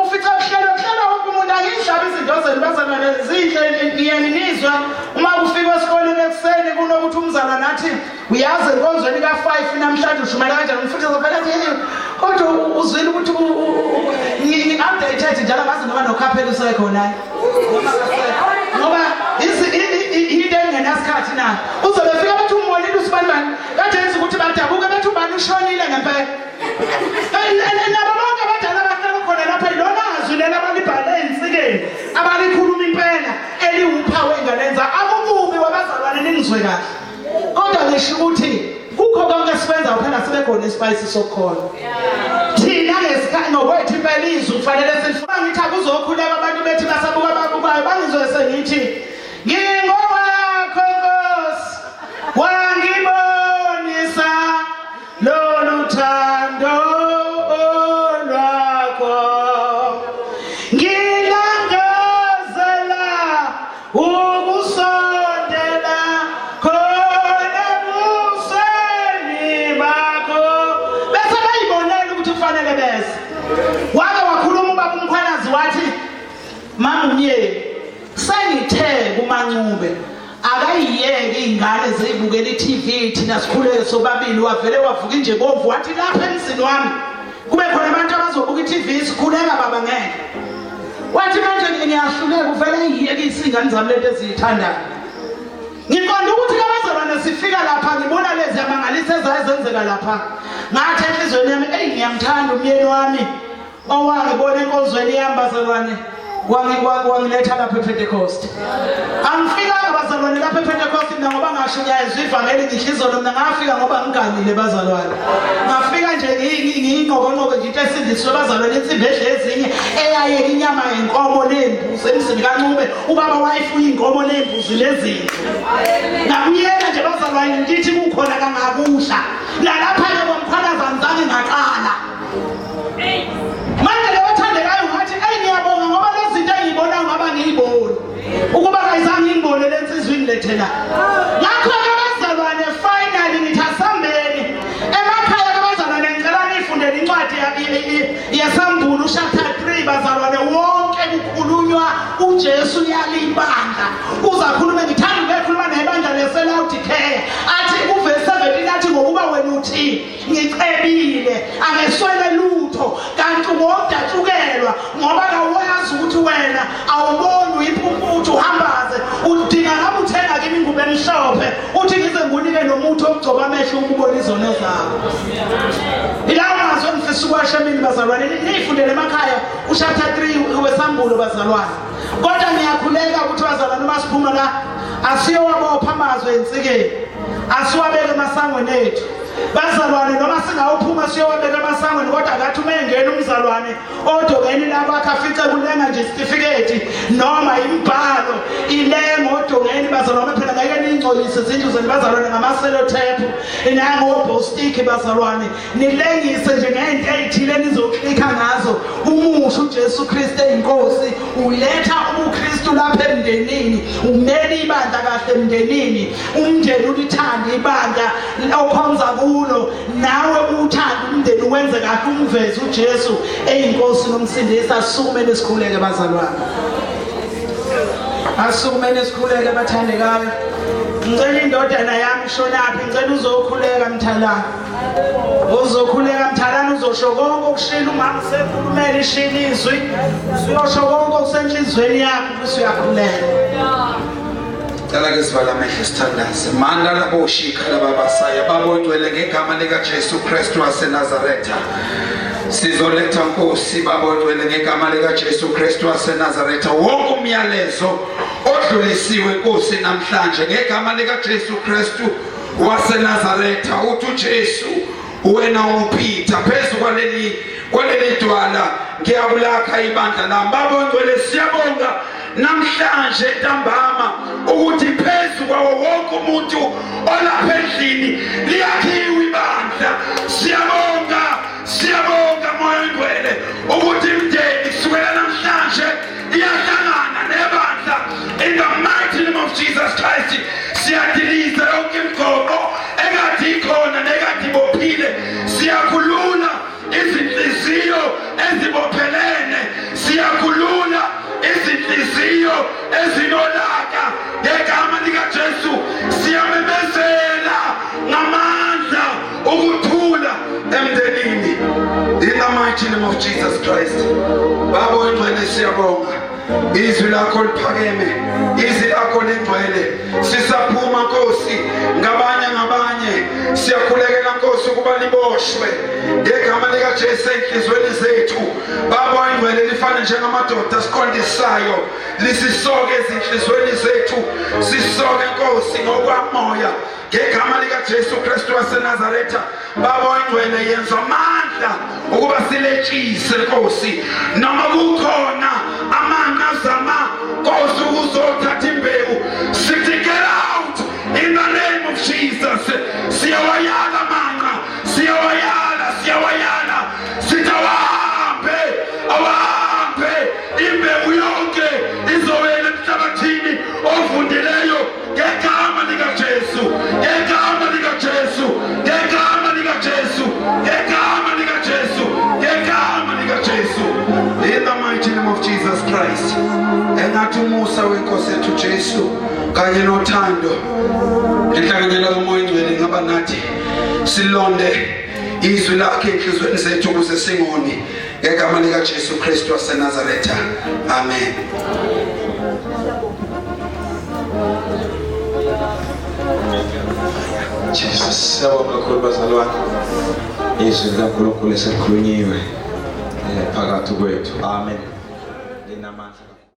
ufica kuhlelo kuhlelo wonke umuntu. Angiyihlabi izinto zenu bazalwane, zinhle ngiye nginizwa uma kufika esikoleni ekuseni kunokuthi umzalwane athi uyazi enkonzweni ka-5 namhlanje ushumayela kanjani, umfundisi vele athi kodwa uzwile ukuthi ngi-updated njalo ngazi noma nokhaphela usekhona ngoba into engenasikhathi na. Uzobe fika bathi umbonile usibanibani kade yenza ukuthi badabuke bethi ubani ushonile ngempela. Nabo bonke abadala abahlala khona lapha ilona zwi leli abalibhale ey'nsikeni abalikhuluma impela eliwuphawu ey'nganeni zabo. Akukubi wabazalwane ningizwe kahle, kodwa ngisho ukuthi kukho konke esikwenzayo phela sibe khona isipayisi sokukholwa. Thina ngesikhathi ngokwethu impela izwi kufanele silifuna. Ngithi akuzokhuleka abantu bethi basabuka ababukayo bangizwe sengithi ngingowakho Nkosi, wangibonisa lolu thando lwakho, ngilangazela ukusondela khona ebusweni bakho. Bese bayibonela ukuthi kufanele bese wake wakhuluma ubaba uMkhwanazi wathi mama umyeni sengithe kuMancube akayiyeke iy'ngane ziyibukela i-TV thina sikhuleke sobabili. Wavele wavuka inje bomvu wathi lapha emzini wami Kube khona abantu abazobuka i-TV sikhuleka baba ngeke. Wathi manje ngiyahluleka uvele ngiyekise ingane zami lento eziyithandayo. Ngiqonda ukuthi kabazalwane sifika lapha ngibona lezi amangalisa ezayezenzeka lapha. Ngathi enhlizweni yami eyi ngiyamthanda umyeni wami owangibona enkonzweni yami bazalwane wangiletha lapha ePentecost. Angifikanga bazalwane lapha ePentecost mina ngoba ngashunyayezwa ivangeli ngisho izolo mina ngafika ngoba ngiganile bazalwane. Ngafika nje ngiyinqokonqoko nje into esindiswe bazalwane insimbi edle ezinye eyayeka inyama yenkomo nembuzi emzini kaNcube ubaba wayefuya inkomo nembuzi nezinto. Ngakuyena nje bazalwane ngithi kukhona kangakusha. Nalapha-ke kwamkhwanaza ngizange ngaqala. Manje ke bathandekayo ngathi eyi ngiyabonga ngoba lezi zinto engiyibonayo ngaba ngiyiboni ukuba kayizange ingibone le nsizwa ingilethe la. Ngakho-ke bazalwane finally ngithi asambeni emakhaya ke bazalwane ngicela niyifundele incwadi yesambulo ushapter 3 bazalwane wonke kukhulunywa uJesu uyalibandla uzakhuluma ngithanda ukukhuluma nebandla leselawudikheya athi kuvesi 17 athi ngokuba wena uthi ngicebile angeswele lutho kanti ngodatshukelwa ngoba kawazi ukuthi wena awuboni uyimpumputhu uhambaze udinga ngabe uthenga kimi ingubo emhlophe uthi ngize ngikunike nomuthi okugcoba amehlo ukubona izono zakho. Ilawo mazwi engifisa ukuwasho emini bazalwane, niyifundele emakhaya ushapter 3 wesambulo bazalwane. Kodwa ngiyakhuleka ukuthi bazalwane uma siphuma la asiyowabopha amazwi ensikeni, asiwabeke emasangweni ethu bazalwane noma singawuphuma siyowabeka emasangweni kodwa akathi uma engena umzalwane odongeni lakwakhe afice kulenga nje isitifiketi noma imibhalo ilenga odongeni bazalwane phela ngeke niyingcolise izindlu zenu bazalwane ngamaselotephu nangobhostiki bazalwane nilengise nje ngento eyithile nizoklikha ngazo umusho uJesu Kristu eyinkosi uletha ubuKristu lapha emndenini umele ibandla kahle emndenini umndeni ulithande ibandla okhonza kulo nawe uthande umndeni wenze kahle umveze uJesu eyinkosi nomsindisi. Asukumele sikhuleke bazalwane, asukumele sikhuleke bathandekayo. Ngicela indodana yami shonaphi, ngicela uzokhuleka mthalana, uzokhuleka mthalana, uzosho konke okushilo umama usekhulumela ishilo izwi, usuyosho konke okusenhlizweni yakho bese uyakhuleka. Cela ke sivala amehlo sithandaze. Manda labo shikha laba basaya babongcwele ngegama lika Jesu Kristu waseNazaretha. Sizoletha Nkosi babongcwele ngegama lika Jesu Kristu waseNazaretha wonke umyalezo odlulisiwe Nkosi namhlanje ngegama lika Jesu Kristu waseNazaretha. Uthi uJesu wena uPeter phezu kwaleli dwala ngiyakulakha ibandla lami. Babongcwele siyabonga namhlanje ntambama ukuthi phezu kwawo wonke umuntu olapha endlini liyakhiwa ibandla. Siyabonga, siyabonga Moya Oyingcwele ukuthi imindeni kusukela namhlanje iyahlangana nebandla in the mighty name of Jesus Christ. Siyadiliza yonke imigoqo ekade ikhona nekade ibophile, siyakhulula izinhliziyo ezibophelene, siyakhulula izinhliziyo ezinolaka ngegama likaJesu. Siyamemezela ngamandla ukuthula emndenini in the mighty name of Jesus Christ. Baba oyingcwele siyabonga izwi lakho liphakeme, izwi lakho lingcwele. Sisaphuma Nkosi ngabanye ngabanye, siyakhulekela Nkosi ukuba liboshwe ngegama likaJesu enhlizweni zethu. Baba oyingcwele lifane njengamadoda siqondisayo, lisisoke ezinhlizweni zethu, sisoke Nkosi ngokwamoya ngegama likaJesu Kristu waseNazaretha. Baba oyingcwele yenza amandla ukuba siletshise Nkosi, noma kukhona amanqazama Nkosi ukuzothatha imbewu, sithi get out in the name of Jesus. Siyawayala manqa, siyawayala, siyawayala, sithi awahambe, awahambe, imbewu yonke izowela emhlabathini ovundileyo ngegama likaJesu, ngegama likaJesu, ngegama likaJesu, ngegama likaJesu, ngegama likaJesu, in the mighty name of Jesus Christ. Engathi umusa wenkosi yethu Jesu kanye nothando inhlanganyelo kaMoya Oyingcwele ngaba nathi, silonde Izwi lakhe enhlizweni zethu ukuze singoni. Ngegama lika Jesu Kristu waseNazaretha. Amen. Jesus, siyabonga kakhulu bazalwane. Izwi likaNkulunkulu eselikhulunyiwe phakathi kwethu. Amen. Linamandla.